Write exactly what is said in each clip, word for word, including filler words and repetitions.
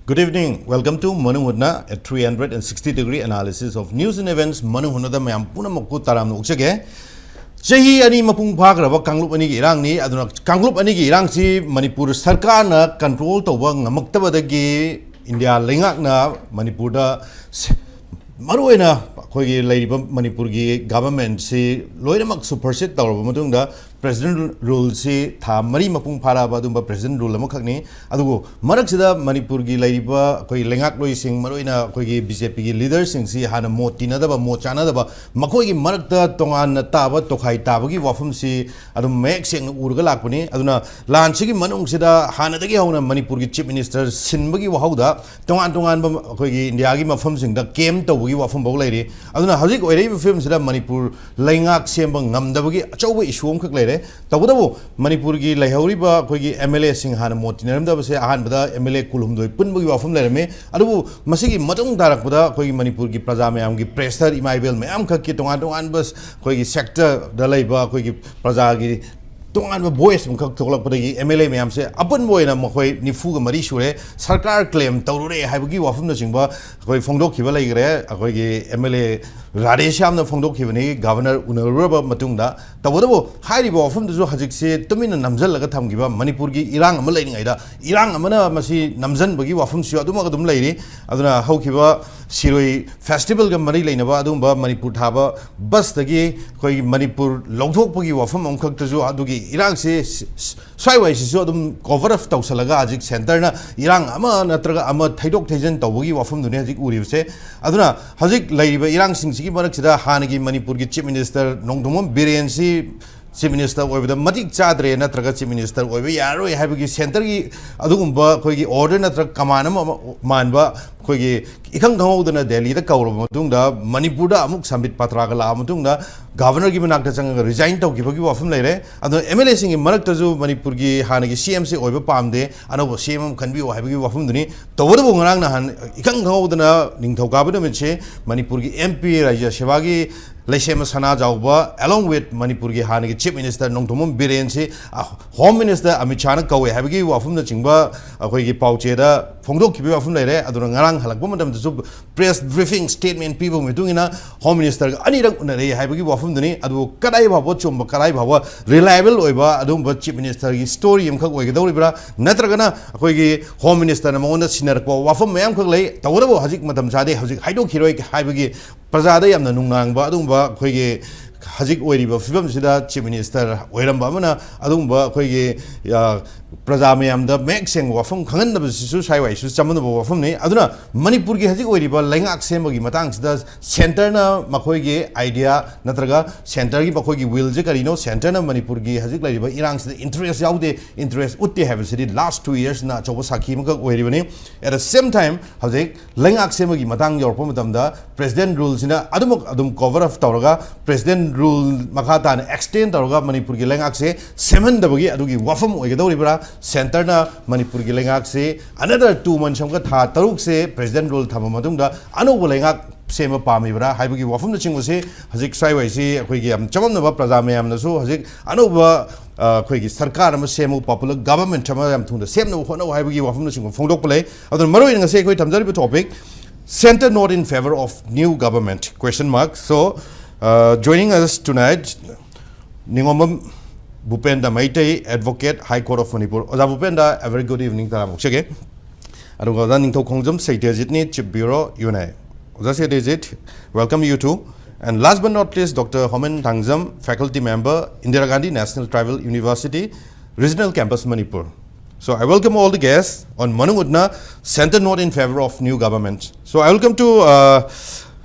Good evening. Welcome to Manung Hutna, a three hundred sixty degree analysis of news and events. ꯃꯅꯨꯡ ꯍꯨꯠꯅꯗ ꯃꯌꯥꯝ ꯄꯨꯝꯅꯃꯛꯄꯨ ꯇꯔꯥꯝꯅ ꯑꯣꯛꯆꯒꯦ꯫ ꯆꯍꯤ ꯑꯅꯤ ꯃꯄꯨꯡ ꯐꯥꯈ꯭ꯔꯕ ꯀꯥꯡꯂꯨꯞ ꯑꯅꯤꯒꯤ ꯏꯔꯥꯡꯅꯤ꯫ ꯑꯗꯨꯅ ꯀꯥꯡꯂꯨꯞ ꯑꯅꯤꯒꯤ ꯏꯔꯥꯡꯁꯤ ꯃꯅꯤꯄꯨꯔ ꯁꯔꯀꯥꯔꯅ control ꯇꯧꯕ ꯉꯝꯃꯛꯇꯕꯗꯒꯤ ꯏꯟꯗꯤꯌꯥ ꯂꯩꯉꯥꯛꯅ ꯃꯅꯤꯄꯨꯔꯗ ꯁ-, ꯃꯔꯨꯑꯣꯏꯅ ꯑꯩꯈꯣꯏꯒꯤ ꯂꯩꯔꯤꯕ ꯃꯅꯤꯄꯨꯔꯒꯤ government ꯁꯤ ꯂꯣꯏꯅꯃꯛ supersede ꯇꯧꯔꯕ ꯃꯇꯨꯡꯗ, President Rule ꯁꯤ ꯊꯥ ꯃꯔꯤ ꯃꯄꯨꯡ ꯐꯥꯔꯛꯑꯕ ꯑꯗꯨꯝꯕ President Rule ꯑꯃꯈꯛꯅꯤ꯫ ꯑꯗꯨꯕꯨ ꯃꯔꯛꯁꯤꯗ ꯃꯅꯤꯄꯨꯔꯒꯤ ꯂꯩꯔꯤꯕ ꯑꯩꯈꯣꯏ ꯂꯩꯉꯥꯛꯂꯣꯏꯁꯤꯡ, ꯃꯔꯨꯑꯣꯏꯅ ꯑꯩꯈꯣꯏꯒꯤ BJP ꯒꯤ leader ꯁꯤꯡꯁꯤ ꯍꯥꯟꯅ ꯃꯣꯠ ꯇꯤꯟꯅꯗꯕ, ꯃꯣꯠ ꯆꯥꯅꯗꯕ, ꯃꯈꯣꯏꯒꯤ ꯃꯔꯛꯇ ꯇꯣꯉꯥꯟꯅ ꯇꯥꯕ, ꯇꯣꯈꯥꯏ ꯇꯥꯕꯒꯤ ꯋꯥꯐꯝꯁꯤ ꯑꯗꯨꯝ ꯃꯌꯦꯛ ꯁꯦꯡꯅ ꯎꯔꯒ ꯂꯥꯛꯄꯅꯤ꯫ ꯑꯗꯨꯅ ꯂꯥꯟꯁꯤꯒꯤ ꯃꯅꯨꯡꯁꯤꯗ ꯍꯥꯟꯅꯗꯒꯤ ꯍꯧꯅ ꯃꯅꯤꯄꯨꯔꯒꯤ Chief Minister ꯁꯤꯟꯕꯒꯤ ꯋꯥꯍꯧꯗ ꯇꯣꯉꯥꯟ ꯇꯣꯉꯥꯟꯕ ꯑꯩꯈꯣꯏꯒꯤ ꯏꯟꯗꯤꯌꯥꯒꯤ ꯃꯐꯝꯁꯤꯡꯗ camp ꯇꯧꯕꯒꯤ ꯋꯥꯐꯝ ꯐꯥꯎ ꯂꯩꯔꯤ꯫ ꯑꯗꯨꯅ ꯍꯧꯖꯤꯛ ꯑꯣꯏꯔꯛꯏꯕ ꯐꯤꯕꯝꯁꯤꯗ ꯃꯅꯤꯄꯨꯔ ꯂꯩꯉꯥꯛ ꯁꯦꯝꯕ ꯉꯝꯗꯕꯒꯤ ꯑꯆꯧꯕ issue ꯑꯃꯈꯛ ꯂꯩꯔꯦ꯫ ꯇꯧꯕꯇꯕꯨ ꯃꯅꯤꯄꯨꯔꯒꯤ ꯂꯩꯍꯧꯔꯤꯕ ꯑꯩꯈꯣꯏꯒꯤ MLA ꯁꯤꯡ, ꯍꯥꯟꯅ ꯃꯣꯠ ꯇꯤꯟꯅꯔꯝꯗꯕꯁꯦ, ꯑꯍꯥꯟꯕꯗ MLA ꯀꯨꯟꯍꯨꯝꯗꯣꯏ ꯄꯨꯟꯕꯒꯤ ꯋꯥꯐꯝ ꯂꯩꯔꯝꯃꯤ꯫ ꯑꯗꯨꯕꯨ ꯃꯁꯤꯒꯤ ꯃꯇꯨꯡ ꯇꯥꯔꯛꯄꯗ ꯑꯩꯈꯣꯏꯒꯤ ꯃꯅꯤꯄꯨꯔꯒꯤ ꯄ꯭ꯔꯖꯥ ꯃꯌꯥꯝꯒꯤ pressure, ꯏꯃꯥ ꯏꯕꯦꯜ ꯃꯌꯥꯝ ꯈꯛꯀꯤ ꯇꯣꯉꯥꯟ ꯇꯣꯉꯥꯟꯕ ꯑꯩꯈꯣꯏꯒꯤ sector ꯗ ꯂꯩꯕ ꯑꯩꯈꯣꯏꯒꯤ ꯄ꯭ꯔꯖꯥꯒꯤ ꯇꯣꯉꯥꯟꯕ voice ꯑꯃꯈꯛ ꯊꯣꯛꯂꯛꯄꯗꯒꯤ MLA ꯃꯌꯥꯝꯁꯦ ꯑꯄꯨꯟꯕ ꯑꯣꯏꯅ ꯃꯈꯣꯏ ꯅꯤꯐꯨꯒ ꯃꯔꯤ ꯁꯨꯔꯦ, ꯁꯔꯀꯥꯔ claim ꯇꯧꯔꯨꯔꯦ ꯍꯥꯏꯕꯒꯤ ꯋꯥꯐꯝꯅꯆꯤꯡꯕ ꯑꯩꯈꯣꯏ ꯐꯣꯡꯗꯣꯛꯈꯤꯕ ꯂꯩꯈ꯭ꯔꯦ꯫ ꯑꯩꯈꯣꯏꯒꯤ MLA ꯔꯥꯙꯦꯁ꯭ꯌꯥꯝꯅ ꯐꯣꯡꯗꯣꯛꯈꯤꯕꯅꯤ, Governor ꯎꯅꯔꯨꯔꯕ ꯃꯇꯨꯡꯗ꯫ ꯇꯧꯕꯇꯕꯨ ꯍꯥꯏꯔꯤꯕ ꯋꯥꯐꯝꯗꯨꯁꯨ ꯍꯧꯖꯤꯛꯁꯦ ꯇꯨꯃꯤꯟꯅ ꯅꯝꯁꯤꯜꯂꯒ ꯊꯝꯈꯤꯕ, ꯃꯅꯤꯄꯨꯔꯒꯤ ꯏꯔꯥꯡ ꯑꯃ ꯂꯩꯔꯤꯉꯩꯗ ꯏꯔꯥꯡ ꯑꯃꯅ ꯃꯁꯤ ꯅꯝꯁꯤꯟꯕꯒꯤ ꯋꯥꯐꯝꯁꯨ ꯑꯗꯨꯃꯛ ꯑꯗꯨꯝ ꯂꯩꯔꯤ꯫ ꯑꯗꯨꯅ ꯍꯧꯈꯤꯕ ꯁꯤꯔꯣꯏ festival ꯒ ꯃꯔꯤ ꯂꯩꯅꯕ ꯑꯗꯨꯒꯨꯝꯕ ꯃꯅꯤꯄꯨꯔ ꯊꯥꯕ bus ꯇꯒꯤ ꯑꯩꯈꯣꯏꯒꯤ ꯃꯅꯤꯄꯨꯔ ꯂꯧꯊꯣꯛꯄꯒꯤ ꯋꯥꯐꯝ ꯑꯃꯈꯛꯇꯁꯨ ꯑꯗꯨꯒꯤ ꯏꯔꯥꯡꯁꯦ ꯁ-, ꯁ-, ꯁ꯭ꯋꯥꯏꯋꯥꯏꯁꯤꯁꯨ ꯑꯗꯨꯝ cover up ꯇꯧꯁꯜꯂꯒ ꯍꯧꯖꯤꯛ centre ꯅ ꯏꯔꯥꯡ ꯑꯃ ꯅꯠꯇ꯭ꯔꯒ ꯑꯃ ꯊꯩꯗꯣꯛ ꯊꯩꯖꯤꯟ ꯇꯧꯕꯒꯤ ꯋꯥꯐꯝꯗꯨꯅꯤ ꯍꯧꯖꯤꯛ ꯎꯔꯤꯕꯁꯦ꯫ ꯑꯗꯨꯅ ꯍꯧꯖꯤꯛ ꯂꯩꯔꯤꯕ ꯏꯔꯥꯡꯁꯤꯡꯁꯤꯒꯤ ꯃꯔꯛꯁꯤꯗ ꯍꯥꯟꯅꯒꯤ ꯃꯅꯤꯄꯨꯔꯒꯤ Chief Minister Nongthombam ꯕꯤꯔꯦꯟꯁꯤ Chief Minister ꯑꯣꯏꯕꯗ ꯃꯇꯤꯛ ꯆꯥꯗ꯭ꯔꯦ ꯅꯠꯇ꯭ꯔꯒ Chief Minister ꯑꯣꯏꯕ ꯌꯥꯔꯔꯣꯏ ꯍꯥꯏꯕꯒꯤ centre ꯒꯤ ꯑꯗꯨꯒꯨꯝꯕ ꯑꯩꯈꯣꯏꯒꯤ order ꯅꯠꯇ꯭ꯔꯒ command ꯑꯃ, ꯑꯃ ꯃꯥꯟꯕ ꯑꯩꯈꯣꯏꯒꯤ ꯏꯈꯪ ꯈꯪꯍꯧꯗꯅ ꯗꯦꯜꯂꯤꯗ ꯀꯧꯔꯕ ꯃꯇꯨꯡꯗ, ꯃꯅꯤꯄꯨꯔꯗ ꯑꯃꯨꯛ ꯁꯝꯕꯤꯠ ꯄꯇ꯭ꯔꯥꯒ ꯂꯥꯛꯑ ꯃꯇꯨꯡꯗ, ꯒꯚꯔꯅꯔꯒꯤ ꯃꯅꯥꯛꯇ ꯆꯪꯉꯒ ꯔꯤꯖꯥꯏꯟ ꯇꯧꯈꯤꯕꯒꯤ ꯋꯥꯐꯝ ꯂꯩꯔꯦ꯫ ꯑꯗꯣ ꯑꯦꯝ ꯑꯦꯜ ꯑꯦꯁꯤꯡꯒꯤ ꯃꯔꯛꯇꯁꯨ ꯃꯅꯤꯄꯨꯔꯒꯤ ꯍꯥꯟꯅꯒꯤ ꯁꯤ ꯑꯦꯝꯁꯦ ꯑꯣꯏꯕ ꯄꯥꯝꯗꯦ, ꯑꯅꯧꯕ ꯁꯤ ꯑꯦꯝ ꯑꯃ ꯈꯟꯕꯤꯌꯨ ꯍꯥꯏꯕꯒꯤ ꯋꯥꯐꯝꯗꯨꯅꯤ꯫ ꯇꯧꯕꯇꯕꯨ ꯉꯔꯥꯡ ꯅꯍꯥꯟ ꯏꯈꯪ ꯈꯪꯍꯧꯗꯅ ꯅꯤꯡꯊꯧꯀꯥꯕ ꯅꯨꯃꯤꯠꯁꯦ ꯃꯅꯤꯄꯨꯔꯒꯤ ꯑꯦꯝ ꯄꯤ ꯔꯥꯖ꯭ꯌ ꯁꯦꯕꯥꯒꯤ ꯂꯩꯁꯦꯝꯕ ꯁꯅꯥꯖꯥꯎꯕ, along with ꯃꯅꯤꯄꯨꯔꯒꯤ ꯍꯥꯟꯅꯒꯤ ꯆꯤꯐ ꯃꯤꯅꯤꯁꯇꯔ ꯅꯣꯡꯊꯣꯝꯕꯝ ꯕꯤꯔꯦꯟꯁꯤ, ꯑ, ꯍꯣꯝ ꯃꯤꯅꯤꯁꯇꯔ ꯑꯃꯤꯠ ꯁꯥꯍꯅ ꯀꯧꯋꯦ ꯍꯥꯏꯕꯒꯤ ꯋꯥꯐꯝꯅꯆꯤꯡꯕ ꯑꯩꯈꯣꯏꯒꯤ ꯄꯥꯎꯆꯦꯗ ꯐꯣꯡꯗꯣꯛꯈꯤꯕꯒꯤ ꯋꯥꯐꯝ ꯂꯩꯔꯦ꯫ ꯑꯗꯨꯅ ꯉꯔꯥꯡ ꯍꯜꯂꯛꯄ ꯃꯇꯝꯗꯁꯨ ꯄ꯭ꯔꯦꯁ ꯕ꯭ꯔꯤꯐꯤꯡ ꯁ꯭ꯇꯦꯠꯃꯦꯟ ꯄꯤꯕꯒꯤ ꯃꯇꯨꯡ ꯏꯟꯅ ꯍꯣꯝ ꯃꯤꯅꯤꯁꯇꯔꯒ ꯑꯅꯤꯔꯛ ꯎꯅꯔꯦ ꯍꯥꯏꯕꯒꯤ ꯋꯥꯐꯝꯗꯨꯅꯤ꯫ ꯑꯗꯨꯕꯨ ꯀꯗꯥꯏ ꯐꯥꯎꯕ ꯆꯨꯝꯕ, ꯀꯗꯥꯏ ꯐꯥꯎꯕ ꯔꯤꯂꯥꯏꯕꯜ ꯑꯣꯏꯕ ꯑꯗꯨꯒꯨꯝꯕ ꯆꯤꯐ ꯃꯤꯅꯤꯁꯇꯔꯒꯤ ꯁ꯭ꯇꯣꯔꯤ ꯑꯃꯈꯛ ꯑꯣꯏꯒꯗꯧꯔꯤꯕ꯭ꯔꯥ, ꯅꯠꯇ꯭ꯔꯒꯅ ꯑꯩꯈꯣꯏꯒꯤ ꯍꯣꯝ ꯃꯤꯅꯤꯁꯇꯔꯅ ꯃꯉꯣꯟꯗ ꯁꯤꯟꯅꯔꯛꯄ ꯋꯥꯐꯝ ꯃꯌꯥꯝꯈꯛ ꯂꯩ, ꯇꯧꯕꯇꯕꯨ ꯍꯧꯖꯤꯛ ꯃꯇꯝ ꯆꯥꯗꯦ, ꯍꯧꯖꯤꯛ ꯍꯥꯏꯗꯣꯛꯈꯤꯔꯣꯏ ꯍꯥꯏꯕꯒꯤ ꯄ꯭ꯔꯖꯥꯗ ꯌꯥꯝꯅ ꯅꯨꯡꯅꯥꯡꯕ ꯑꯗꯨꯒꯨꯝꯕ ꯑꯩꯈꯣꯏꯒꯤ ꯍꯧꯖꯤꯛ ꯑꯣꯏꯔꯤꯕ ꯐꯤꯕꯝꯁꯤꯗ ꯆꯤꯐ ꯃꯤꯅꯤꯁꯇꯔ ꯑꯣꯏꯔꯝꯕ ꯑꯃꯅ ꯑꯗꯨꯒꯨꯝꯕ ꯑꯩꯈꯣꯏꯒꯤ, ꯑ, ꯄ꯭ꯔꯖꯥ ꯃꯌꯥꯝꯗ ꯃꯌꯦꯛ ꯁꯦꯡꯕ ꯋꯥꯐꯝ ꯈꯪꯍꯟꯗꯕꯁꯤꯁꯨ ꯁ꯭ꯋꯥꯏꯋꯥꯏꯁꯨ ꯆꯃꯝꯅꯕ ꯋꯥꯐꯝꯅꯤ꯫ ꯑꯗꯨꯅ ꯃꯅꯤꯄꯨꯔꯒꯤ ꯍꯧꯖꯤꯛ ꯑꯣꯏꯔꯤꯕ ꯂꯩꯉꯥꯛ ꯁꯦꯝꯕꯒꯤ ꯃꯇꯥꯡꯁꯤꯗ ꯁꯦꯟꯇꯔꯅ ꯃꯈꯣꯏꯒꯤ ꯑꯥꯏꯗꯤꯌꯥ ꯅꯠꯇ꯭ꯔꯒ ꯁꯦꯟꯇꯔꯒꯤ ꯃꯈꯣꯏꯒꯤ ꯋꯤꯜꯁꯦ ꯀꯔꯤꯅꯣ? ꯁꯦꯟꯇꯔꯅ ꯃꯅꯤꯄꯨꯔꯒꯤ ꯍꯧꯖꯤꯛ ꯂꯩꯔꯤꯕ ꯏꯔꯥꯡꯁꯤꯗ ꯏꯟꯇꯔꯦꯁ ꯌꯥꯎꯗꯦ, ꯏꯟꯇꯔꯦꯁ ꯎꯠꯇꯦ ꯍꯥꯏꯕꯁꯤꯗꯤ ꯂꯥꯁ ꯇꯨ ꯏꯌꯔꯁꯅ ꯑꯆꯧꯕ ꯁꯥꯈꯤ ꯑꯃꯈꯛ ꯑꯣꯏꯔꯤꯕꯅꯤ꯫ At the same time, ꯍꯧꯖꯤꯛ ꯂꯩꯉꯥꯛ ꯁꯦꯝꯕꯒꯤ ꯃꯇꯥꯡ ꯌꯧꯔꯛꯄ ꯃꯇꯝꯗ ꯄ꯭ꯔꯦꯁꯤꯗꯦꯟ ꯔꯨꯜꯁꯤꯅ ꯑꯗꯨꯃꯛ ꯑꯗꯨꯝ ꯀꯣꯚꯔ ꯑꯞ ꯇꯧꯔꯒ ꯄ꯭ꯔꯦꯁꯤꯗꯦꯟ ꯔꯨꯜ ꯃꯈꯥ ꯇꯥꯅ ꯑꯦꯛꯁꯇꯦꯟ ꯇꯧꯔꯒ ꯃꯅꯤꯄꯨꯔꯒꯤ ꯂꯩꯉꯥꯛꯁꯦ ꯁꯦꯝꯍꯟꯗꯕꯒꯤ ꯑꯗꯨꯒꯤ ꯋꯥꯐꯝ ꯑꯣꯏꯒꯗꯧꯔꯤꯕ꯭ꯔꯥ? ꯁꯦꯟꯇꯔꯅ ꯃꯅꯤꯄꯨꯔꯒꯤ ꯂꯩꯉꯥꯛꯁꯦ another two months ꯑꯃꯒ ꯊꯥ ꯇꯔꯨꯛꯁꯦ ꯄ꯭ꯔꯦꯁꯤꯗꯦꯟ ꯔꯨꯜ ꯊꯝꯕ ꯃꯇꯨꯡꯗ ꯑꯅꯧꯕ ꯂꯩꯉꯥꯛ ꯁꯦꯝꯕ ꯄꯥꯝꯃꯤꯕ꯭ꯔꯥ ꯍꯥꯏꯕꯒꯤ ꯋꯥꯐꯝꯅꯆꯤꯡꯕꯁꯤ ꯍꯧꯖꯤꯛ ꯁ꯭ꯋꯥꯏꯋꯥꯏꯁꯤ ꯑꯩꯈꯣꯏꯒꯤ ꯌꯥꯝ ꯆꯃꯝꯅꯕ ꯄ꯭ꯔꯖꯥ ꯃꯌꯥꯝꯅꯁꯨ ꯍꯧꯖꯤꯛ ꯑꯅꯧꯕ, ꯑ, ꯑꯩꯈꯣꯏꯒꯤ ꯁꯔꯀꯥꯔ ꯑꯃ ꯁꯦꯝꯃꯨ, ꯄꯣꯄꯨꯂꯔ ꯒꯚꯔꯟꯃꯦꯟꯠ ꯑꯃ ꯌꯥꯝ ꯊꯨꯅ ꯁꯦꯝꯅꯕ ꯍꯣꯠꯅꯧ ꯍꯥꯏꯕꯒꯤ ꯋꯥꯐꯝꯅꯆꯤꯡꯕ ꯐꯣꯡꯗꯣꯛꯄ ꯂꯩ꯫ ꯑꯗꯨꯅ ꯃꯔꯨꯑꯣꯏꯅ ꯉꯁꯤ ꯑꯩꯈꯣꯏ ꯊꯝꯖꯔꯤꯕ topic, Centre not in favour of new government, question mark. So, uh, joining us tonight, Ningombam Bhupenda Meitei, Advocate, High Court of Manipur. ꯑꯣꯖꯥ ꯚꯨꯄꯦꯟꯗ, a very good evening ꯇꯔꯥꯃꯨꯛ ꯁꯤꯒꯦ꯫ ꯑꯗꯨꯒ ꯑꯣꯖꯥ ꯅꯤꯡꯊꯧ ꯈꯣꯡꯖꯝ ꯁꯩꯇꯦꯖꯤꯠꯅꯤ, Chief Bureau, UNI. ꯑꯣꯖꯥ ꯁꯩꯇꯦꯖꯤꯠ, welcome you too. And last but not least, Doctor Homen Thangjam, faculty member, Indira Gandhi National Tribal University, Regional Campus, Manipur. So I welcome all the guests on Manung Utna, Centre not in favour of new government. So I welcome to, uh,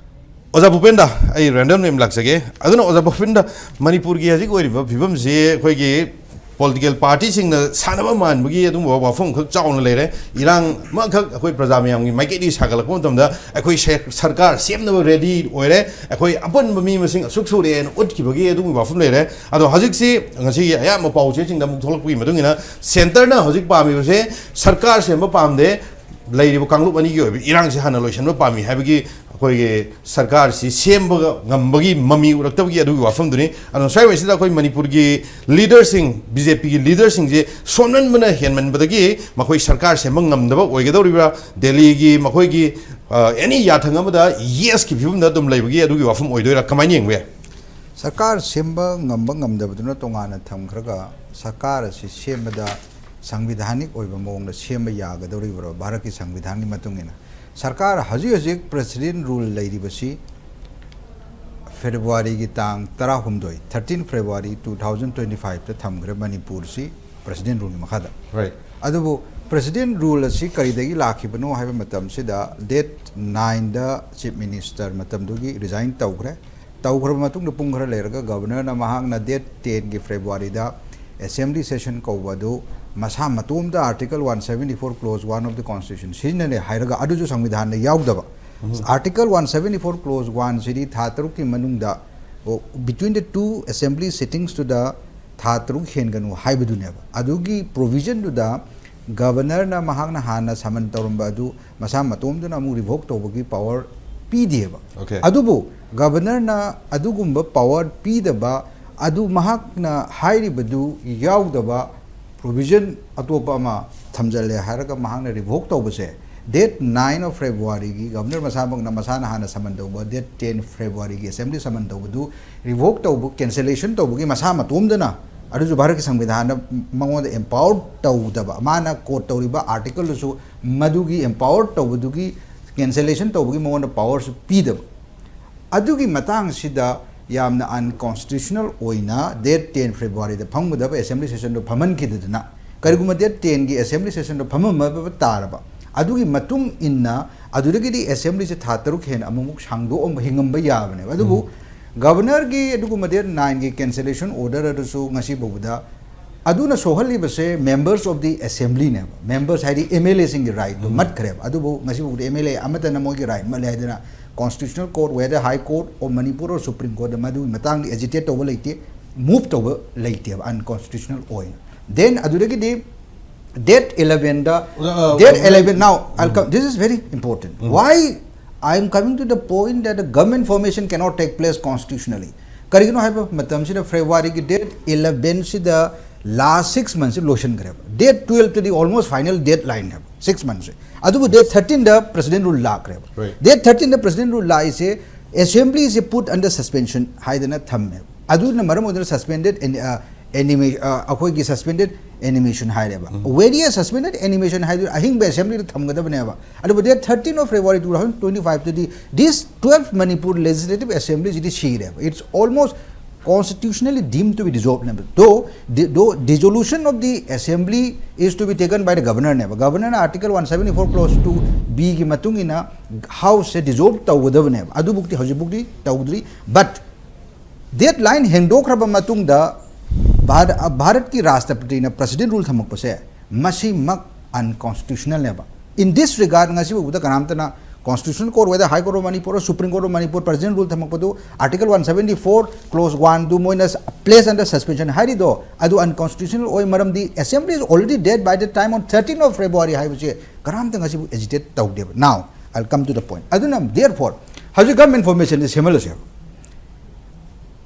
ꯑꯣꯖꯥ ꯚꯨꯄꯦꯟꯗ, ꯑꯩ random name ꯂꯥꯛꯆꯒꯦ꯫ ꯑꯗꯨꯅ ꯑꯣꯖꯥ ꯚꯨꯄꯦꯟꯗ, ꯃꯅꯤꯄꯨꯔꯒꯤ ꯍꯧꯖꯤꯛ ꯑꯣꯏꯔꯤꯕ ꯐꯤꯕꯝꯁꯤ ꯑꯩꯈꯣꯏꯒꯤ political ꯄꯥꯔꯇꯤꯁꯤꯡꯅ ꯁꯥꯟꯅꯕ ꯃꯥꯟꯕꯒꯤ ꯑꯗꯨꯒꯨꯝꯕ ꯋꯥꯐꯝ ꯈꯛ ꯆꯥꯎꯅ ꯂꯩꯔꯦ꯫ ꯏꯔꯥꯡ ꯑꯃꯈꯛ ꯑꯩꯈꯣꯏ ꯄ꯭ꯔꯖꯥ ꯃꯌꯥꯝꯒꯤ ꯃꯥꯏꯀꯩꯗꯒꯤ ꯁꯥꯒꯠꯂꯛꯄ ꯃꯇꯝꯗ ꯑꯩꯈꯣꯏ ꯁꯦ- ꯁꯔꯀꯥꯔ ꯁꯦꯝꯅꯕ ꯔꯦꯗꯤ ꯑꯣꯏꯔꯦ, ꯑꯩꯈꯣꯏ ꯑꯄꯨꯟꯕ ꯃꯤ ꯃꯁꯤꯡ ꯑꯁꯨꯛ ꯁꯨꯔꯦꯅ ꯎꯠꯈꯤꯕꯒꯤ ꯑꯗꯨꯒꯨꯝꯕ ꯋꯥꯐꯝ ꯂꯩꯔꯦ꯫ ꯑꯗꯣ ꯍꯧꯖꯤꯛꯁꯤ ꯉꯁꯤꯒꯤ ꯑꯌꯥꯝꯕ ꯄꯥꯎ ꯆꯦꯁꯤꯡꯗ ꯑꯃꯨꯛ ꯊꯣꯛꯂꯛꯄꯒꯤ ꯃꯇꯨꯡ ꯏꯟꯅ ꯁꯦꯟꯇꯔꯅ ꯍꯧꯖꯤꯛ ꯄꯥꯝꯃꯤꯕꯁꯦ ꯁꯔꯀꯥꯔ ꯁꯦꯝꯕ ꯄꯥꯝꯗꯦ, ꯂꯩꯔꯤꯕ ꯀꯥꯡꯂꯨꯞ ꯑꯅꯤꯒꯤ ꯑꯣꯏꯕ ꯏꯔꯥꯡꯁꯤ ꯍꯥꯟꯅ ꯂꯣꯏꯁꯤꯟꯕ ꯄꯥꯝꯃꯤ ꯍꯥꯏꯕꯒꯤ ꯑꯩꯈꯣꯏꯒꯤ ꯁꯔꯀꯥꯔꯁꯤ ꯁꯦꯝꯕ ꯉꯝꯕꯒꯤ ꯃꯃꯤ ꯎꯔꯛꯇꯕꯒꯤ ꯑꯗꯨꯒꯤ ꯋꯥꯐꯝꯗꯨꯅꯤ꯫ ꯑꯗꯨꯅ ꯁ꯭ꯋꯥꯏꯋꯥꯏꯁꯤꯗ ꯑꯩꯈꯣꯏ ꯃꯅꯤꯄꯨꯔꯒꯤ ꯂꯤꯗꯔꯁꯤꯡ, ꯕꯤ ꯖꯦ ꯄꯤꯒꯤ ꯂꯤꯗꯔꯁꯤꯡꯁꯤ ꯁꯣꯟꯃꯟꯕꯅ ꯍꯦꯟꯃꯟꯕꯗꯒꯤ ꯃꯈꯣꯏ ꯁꯔꯀꯥꯔ ꯁꯦꯝꯕ ꯉꯝꯗꯕ ꯑꯣꯏꯒꯗꯧꯔꯤꯕ꯭ꯔꯥ, ꯗꯦꯜꯂꯤꯒꯤ ꯃꯈꯣꯏꯒꯤ ꯑꯦꯅꯤ ꯌꯥꯊꯪ ꯑꯃꯗ ꯌꯦꯁꯀꯤ ꯐꯤꯕꯝꯗ ꯑꯗꯨꯝ ꯂꯩꯕꯒꯤ ꯑꯗꯨꯒꯤ ꯋꯥꯐꯝ ꯑꯣꯏꯗꯣꯏꯔꯥ, ꯀꯃꯥꯏꯅ ꯌꯦꯡꯕ ꯌꯥꯏ? ꯁꯔꯀꯥꯔ ꯁꯦꯝꯕ ꯉꯝꯕ ꯉꯝꯗꯕꯗꯨꯅ ꯇꯣꯉꯥꯟꯅ ꯊꯝꯈ꯭ꯔꯒ, ꯁꯔꯀꯥꯔ ꯑꯁꯤ ꯁꯦꯝꯕꯗ ꯁꯪꯕꯤꯙꯥꯅꯤꯛ ꯑꯣꯏꯕ ꯃꯑꯣꯡꯗ ꯁꯦꯝꯕ ꯌꯥꯒꯗꯧꯔꯤꯕ꯭ꯔꯣ? ꯚꯥꯔꯠꯀꯤ ꯁꯪꯕꯤꯙꯥꯟꯒꯤ ꯃꯇꯨꯡ ꯏꯟꯅ ꯁꯔꯀꯥꯔ ꯍꯧꯖꯤꯛ ꯍꯧꯖꯤꯛ ꯄ꯭ꯔꯦꯁꯤꯗꯦꯟ ꯔꯨꯜ ꯂꯩꯔꯤꯕꯁꯤ ꯐꯦꯕ꯭ꯔꯨꯋꯥꯔꯤꯒꯤ ꯇꯥꯡ ꯇꯔꯥꯍꯨꯝꯗꯣꯏ, thirteen February two thousand twenty five ꯇ ꯊꯝꯈ꯭ꯔꯦ ꯃꯅꯤꯄꯨꯔꯁꯤ ꯄ꯭ꯔꯦꯁꯤꯗꯦꯟ ꯔꯨꯜꯒꯤ ꯃꯈꯥꯗ꯫ Right. ꯑꯗꯨꯕꯨ ꯄ꯭ꯔꯦꯁꯤꯗꯦꯟ ꯔꯨꯜ ꯑꯁꯤ ꯀꯔꯤꯗꯒꯤ ꯂꯥꯛꯈꯤꯕꯅꯣ ꯍꯥꯏꯕ ꯃꯇꯝꯁꯤꯗ, ꯗꯦꯠ ꯅꯥꯏꯟꯗ ꯆꯤꯐ ꯃꯤꯅꯤꯁꯇꯔ ꯃꯇꯝꯗꯨꯒꯤ ꯔꯤꯖꯥꯏꯟ ꯇꯧꯈ꯭ꯔꯦ꯫ ꯇꯧꯈ꯭ꯔꯕ ꯃꯇꯨꯡꯗ ꯄꯨꯡ ꯈꯔ ꯂꯩꯔꯒ ꯒꯕꯔꯅꯔꯅ ꯃꯍꯥꯛꯅ ꯗꯦꯠ ꯇꯦꯟꯒꯤ ꯐꯦꯕ꯭ꯔꯨꯋꯥꯔꯤꯗ ꯑꯦꯁꯦꯝꯕ꯭ꯂꯤ ꯁꯦꯁꯟ ꯀꯧꯕ ꯑꯗꯨ ꯃꯁꯥ ꯃꯇꯣꯝꯇ Article one seventy four Clause one of the Constitution ꯁꯤꯖꯤꯟꯅꯔꯦ ꯍꯥꯏꯔꯒ, ꯑꯗꯨꯁꯨ ꯁꯪꯕꯤꯙꯥꯟꯗ ꯌꯥꯎꯗꯕ꯫ Article one seventy four Clause one ꯁꯤꯗꯤ ꯊꯥ ꯇꯔꯨꯛꯀꯤ ꯃꯅꯨꯡꯗ, between the two assembly sittingsꯇꯨꯗ ꯊꯥ ꯇꯔꯨꯛ ꯍꯦꯟꯒꯅꯨ ꯍꯥꯏꯕꯗꯨꯅꯦꯕ꯫ ꯑꯗꯨꯒꯤ ꯄ꯭ꯔꯣꯚꯤꯖꯟꯗꯨꯗ ꯒꯕꯔꯅꯔꯅ ꯃꯍꯥꯛꯅ ꯍꯥꯟꯅ ꯁꯃꯟ ꯇꯧꯔꯝꯕ ꯑꯗꯨ ꯃꯁꯥ ꯃꯇꯣꯝꯗꯨꯅ ꯑꯃꯨꯛ ꯔꯤꯚꯣꯛ ꯇꯧꯕꯒꯤ ꯄꯋꯔ ꯄꯤꯗꯦꯕ꯫ Okay. ꯑꯗꯨꯕꯨ ꯒꯕꯔꯅꯔꯅ ꯑꯗꯨꯒꯨꯝꯕ ꯄꯋꯔ ꯄꯤꯗꯕ, ꯑꯗꯨ ꯃꯍꯥꯛꯅ ꯍꯥꯏꯔꯤꯕꯗꯨ ꯌꯥꯎꯗꯕ ꯄ꯭ꯔꯣꯚꯤꯖꯟ ꯑꯇꯣꯞꯄ ꯑꯃ ꯊꯝꯖꯜꯂꯦ ꯍꯥꯏꯔꯒ ꯃꯍꯥꯛꯅ ꯔꯤꯚꯣꯛ ꯇꯧꯕꯁꯦ, ꯗꯦꯠ ꯅꯥꯏꯟ ꯑꯣꯐ ꯐꯦꯕ꯭ꯔꯨꯋꯥꯔꯤꯒꯤ ꯒꯕꯔꯅꯔ ꯃꯁꯥꯃꯛꯅ ꯃꯁꯥꯅ ꯍꯥꯟꯅ ꯁꯃꯟ ꯇꯧꯕ, ꯗꯦꯠ ꯇꯦꯟ ꯐꯦꯕ꯭ꯔꯨꯋꯥꯔꯤꯒꯤ ꯑꯦꯁꯦꯝꯕ꯭ꯂꯤ ꯁꯃꯟ ꯇꯧꯕꯗꯨ ꯔꯤꯚꯣꯛ ꯇꯧꯕ, ꯀꯦꯟꯁꯦꯂꯦꯁꯟ ꯇꯧꯕꯒꯤ ꯃꯁꯥ ꯃꯇꯣꯝꯗꯅ, ꯑꯗꯨꯁꯨ ꯚꯥꯔꯠꯀꯤ ꯁꯪꯕꯤꯙꯥꯟꯅ ꯃꯉꯣꯟꯗ ꯑꯦꯝꯄꯥꯋꯔ ꯇꯧꯗꯕ, ꯃꯥꯅ ꯀꯣꯠ ꯇꯧꯔꯤꯕ ꯑꯥꯔꯇꯤꯀꯜꯗꯨꯁꯨ ꯃꯗꯨꯒꯤ ꯑꯦꯝꯄꯥꯋꯔ ꯇꯧꯕꯗꯨꯒꯤ, ꯀꯦꯟꯁꯦꯂꯦꯁꯟ ꯇꯧꯕꯒꯤ ꯃꯉꯣꯟꯗ ꯄꯋꯔꯁꯨ ꯄꯤꯗꯕ꯫ ꯑꯗꯨꯒꯤ ꯃꯇꯥꯡꯁꯤꯗ ꯌꯥꯝꯅ ꯑꯟꯀꯣꯟꯁꯇꯤꯇ꯭ꯌꯨꯁꯅꯦꯜ ꯑꯣꯏꯅ ꯗꯦꯠ ꯇꯦꯟ ꯐꯦꯕ꯭ꯔꯨꯋꯥꯔꯤꯗ ꯐꯝꯒꯗꯕ ꯑꯦꯁꯦꯝꯕ꯭ꯂꯤ ꯁꯦꯁꯟꯗꯣ ꯐꯝꯍꯟꯈꯤꯗꯗꯅ, ꯀꯔꯤꯒꯨꯝꯕ ꯗꯦꯠ ꯇꯦꯟꯒꯤ ꯑꯦꯁꯦꯝꯕ꯭ꯂꯤ ꯁꯦꯁꯟꯗꯣ ꯐꯝꯃꯝꯃꯕ ꯇꯥꯔꯕ, ꯑꯗꯨꯒꯤ ꯃꯇꯨꯡ ꯏꯟꯅ ꯑꯗꯨꯗꯒꯤꯗꯤ ꯑꯦꯁꯦꯝꯕ꯭ꯂꯤꯁꯦ ꯊꯥ ꯇꯔꯨꯛ ꯍꯦꯟꯅ ꯑꯃꯨꯛꯃꯨꯛ ꯁꯥꯡꯗꯣꯛꯑꯝꯕ, ꯍꯤꯡꯉꯝꯕ ꯌꯥꯕꯅꯦꯕ꯫ ꯑꯗꯨꯕꯨ ꯒꯕꯔꯅꯔꯒꯤ ꯑꯗꯨꯒꯨꯝꯕ ꯗꯦꯠ ꯅꯥꯏꯟꯒꯤ ꯀꯦꯟꯁꯦꯂꯦꯁꯟ ꯑꯣꯔꯗꯔ ꯑꯗꯨꯁꯨ ꯉꯁꯤ ꯐꯥꯎꯕꯗ ꯑꯗꯨꯅ ꯁꯣꯛꯍꯜꯂꯤꯕꯁꯦ members of the assembly ꯅꯦꯕ꯫ Members ꯍꯥꯏꯗꯤ M L A ꯁꯤꯡꯒꯤ right ꯇꯣ ꯃꯠꯈ꯭ꯔꯦꯕ꯫ ꯑꯗꯨꯕꯨ ꯉꯁꯤꯐꯥꯎꯗ M L A ꯑꯃꯠꯇꯅ ꯃꯣꯏꯒꯤ right ꯃꯠꯂꯦ ꯍꯥꯏꯗꯅ Constitutional Court, whether High Court of Manipur or Supreme Court ꯗ ꯃꯗꯨꯒꯤ ꯃꯇꯥꯡꯗ agitate ꯇꯧꯕ ꯂꯩꯇꯦ, move ꯇꯧꯕ ꯂꯩꯇꯦꯕ unconstitutional ꯑꯣꯏꯅ꯫ Then ꯑꯗꯨꯗꯒꯤꯗꯤ date eleven the, Uh, date uh, eleven, now I'll come, this is very important. Why I am coming to the point that the government formation cannot take place constitutionally? ꯀꯔꯤꯒꯤꯅꯣ ꯍꯥꯏꯕ ꯃꯇꯝꯁꯤꯗ February ꯒꯤ date eleven ꯁꯤꯗ last six months ꯁꯤ ꯂꯣꯏꯁꯤꯟꯈ꯭ꯔꯦꯕ꯫ Date twelve ꯇꯗꯤ almost final deadline ꯅꯦꯕ six months ꯁꯦ꯫ ꯑꯗꯨꯕꯨ date thirteen ꯗ President Rule ꯂꯥꯛꯈ꯭ꯔꯦꯕ꯫ Right. Date thirteen ꯗ President Rule ꯂꯥꯛꯏꯁꯦ, assembly ꯁꯦ put under suspension ꯍꯥꯏꯗꯅ ꯊꯝꯃꯦꯕ꯫ ꯑꯗꯨꯅ ꯃꯔꯝ ꯑꯣꯏꯗꯨꯅ suspended an-, uh, anima-, uh, ꯑꯩꯈꯣꯏꯒꯤ suspended animation ꯍꯥꯏꯔꯦꯕ꯫ Where is suspended animation ꯍꯥꯏꯗꯨ ꯑꯍꯤꯡꯕ assembly ꯗ ꯊꯝꯒꯗꯕꯅꯦꯕ꯫ ꯑꯗꯨꯕꯨ date thirteen of February two thousand twenty-five ꯇꯗꯤ this twelfth Manipur Legislative Assembly CD ꯁꯤꯔꯦꯕ꯫ It's almost constitutionally deemed to be dissolved ꯅꯦꯕ꯫ Though, di-, though dissolution of the assembly is to be taken by the governor ꯅꯦꯕ꯫ Governor ꯅ Article one seventy-four clause two B ꯒꯤ ꯃꯇꯨꯡ ꯏꯟꯅ House ꯁꯦ dissolve ꯇꯧꯒꯗꯕꯅꯦꯕ꯫ ꯑꯗꯨꯕꯨꯛꯇꯤ ꯍꯧꯖꯤꯛꯄꯨꯛꯇꯤ ꯇꯧꯗ꯭ꯔꯤ꯫ But deadline ꯍꯦꯟꯗꯣꯛꯈ꯭ꯔꯕ ꯃꯇꯨꯡꯗ ꯚꯥꯔ-, ꯚꯥꯔꯠꯀꯤ ꯔꯥꯁꯇ꯭ꯔꯄꯇꯤꯅ President Rule ꯊꯝꯃꯛꯄꯁꯦ ꯃꯁꯤꯃꯛ unconstitutional ꯅꯦꯕ꯫ In this regard, ꯉꯁꯤ ꯐꯥꯎꯕꯗ ꯀꯅꯥꯝꯇꯅ Constitutional Court, whether High Court of Manipur or Supreme Court of Manipur, President Rule ꯊꯝꯃꯛꯄꯗꯨ Article one seventy-four clause one ꯗꯨ ꯃꯣꯏꯅ place under suspension ꯍꯥꯏꯔꯤꯗꯣ ꯑꯗꯨ unconstitutional ꯑꯣꯏ, ꯃꯔꯝꯗꯤ assembly is already dead by the time on thirteen of February ꯍꯥꯏꯕꯁꯦ ꯀꯅꯥꯝꯇ ꯉꯁꯤꯕꯨ agitate ꯇꯧꯗꯦꯕ꯫ Now, I'll come to the point. ꯑꯗꯨꯅ therefore ꯍꯧꯖꯤꯛ government formation say ꯁꯦꯝꯍꯜꯂꯁꯦꯕ꯫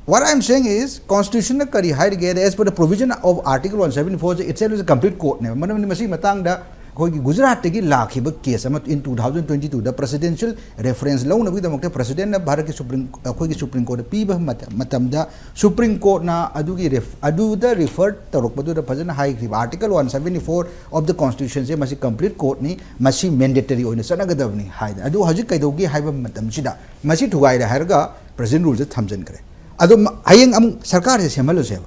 What I am saying is, Constitution ꯅ ꯀꯔꯤ ꯍꯥꯏꯔꯤꯒꯦ? As per the provision of Article one seventy-four itself is a complete court ꯅꯦꯕ꯫ ꯃꯔꯝꯗꯤ ꯃꯁꯤꯒꯤ ꯃꯇꯥꯡꯗ ꯑꯩꯈꯣꯏꯒꯤ ꯒꯨꯖꯔꯥꯠꯇꯒꯤ ꯂꯥꯛꯈꯤꯕ case ꯑꯃ in two thousand twenty-two the presidential reference ꯂꯧꯅꯕꯒꯤꯗꯃꯛꯇ President ꯅ ꯚꯥꯔꯠꯀꯤ Supreme, ꯑꯩꯈꯣꯏꯒꯤ Supreme Court ꯗ ꯄꯤꯕ ꯃꯇꯝ-, ꯃꯇꯝꯗ Supreme Court ꯅ ꯑꯗꯨꯒꯤ ref-, ꯑꯗꯨꯗ refer ꯇꯧꯔꯛꯄꯗꯨꯗ ꯐꯖꯅ ꯍꯥꯏꯈ꯭ꯔꯤꯕ Article one seventy-four of the Constitution ꯁꯦ ꯃꯁꯤ complete court ꯅꯤ, ꯃꯁꯤ mandatory ꯑꯣꯏꯅ ꯆꯠꯅꯒꯗꯕꯅꯤ ꯍꯥꯏꯗꯅ꯫ ꯑꯗꯨ ꯍꯧꯖꯤꯛ ꯀꯩꯗꯧꯒꯦ ꯍꯥꯏꯕ ꯃꯇꯝꯁꯤꯗ ꯃꯁꯤ ꯊꯨꯒꯥꯏꯔꯦ ꯍꯥꯏꯔꯒ President Rule ꯁꯦ ꯊꯝꯖꯤꯟꯈ꯭ꯔꯦ꯫ ꯑꯗꯣ ꯃ-, ꯍꯌꯦꯡ ꯑꯃꯨꯛ ꯁꯔꯀꯥꯔꯁꯦ ꯁꯦꯝꯍꯜꯂꯁꯦꯕ꯫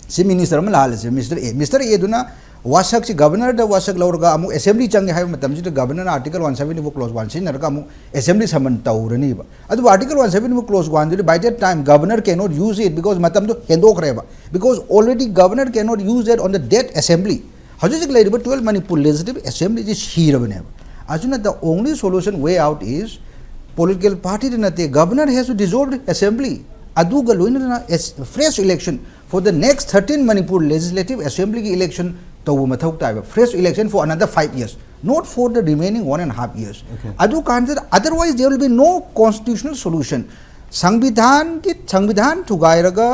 Chief Minister ꯑꯃ ꯂꯥꯛꯍꯜꯂꯁꯦ, Minister A꯫ Minister A ꯗꯨꯅ ꯋꯥꯁꯛꯁꯤ ꯒꯕꯔꯅꯔꯗ ꯋꯥꯁꯛ ꯂꯧꯔꯒ ꯑꯃꯨꯛ ꯑꯦꯁꯦꯝꯕ꯭ꯂꯤ ꯆꯪꯒꯦ ꯍꯥꯏꯕ ꯃꯇꯝꯁꯤꯗ ꯒꯕꯔꯅꯔꯅ article one seventy four clause one ꯁꯤꯖꯤꯟꯅꯔꯒ ꯑꯃꯨꯛ ꯑꯦꯁꯦꯝꯕ꯭ꯂꯤ ꯁꯃꯟ ꯇꯧꯔꯅꯤꯕ꯫ ꯑꯗꯨꯕꯨ article one seventy four clause one ꯗꯨꯗꯤ by that time governor cannot use it because ꯃꯇꯝꯗꯣ ꯍꯦꯟꯗꯣꯛꯈ꯭ꯔꯦꯕ, because already governor cannot use that on the dead assembly꯫ ꯍꯧꯖꯤꯛ ꯍꯧꯖꯤꯛ ꯂꯩꯔꯤꯕ twelve Manipur Legislative Assembly ꯁꯤ ꯁꯤꯔꯕꯅꯦꯕ꯫ ꯑꯗꯨꯅ the only solution way out is political party ꯗ ꯅꯠꯇꯦ, governor has to dissolve the assembly꯫ ꯑꯗꯨꯒ ꯂꯣꯏꯅꯅ fresh election for the next thirteen Manipur Legislative Assembly ꯒꯤ election ꯇꯧꯕ ꯃꯊꯧ ꯇꯥꯏꯕ, fresh election for another five years, not for the remaining one and a half years꯫ Okay. ꯑꯗꯨ ꯀꯥꯟꯗ otherwise there will be no constitutional solution꯫ ꯁꯪꯕꯤꯙꯥꯟꯒꯤ ꯁꯪꯕꯤꯙꯥꯟ ꯊꯨꯒꯥꯏꯔꯒ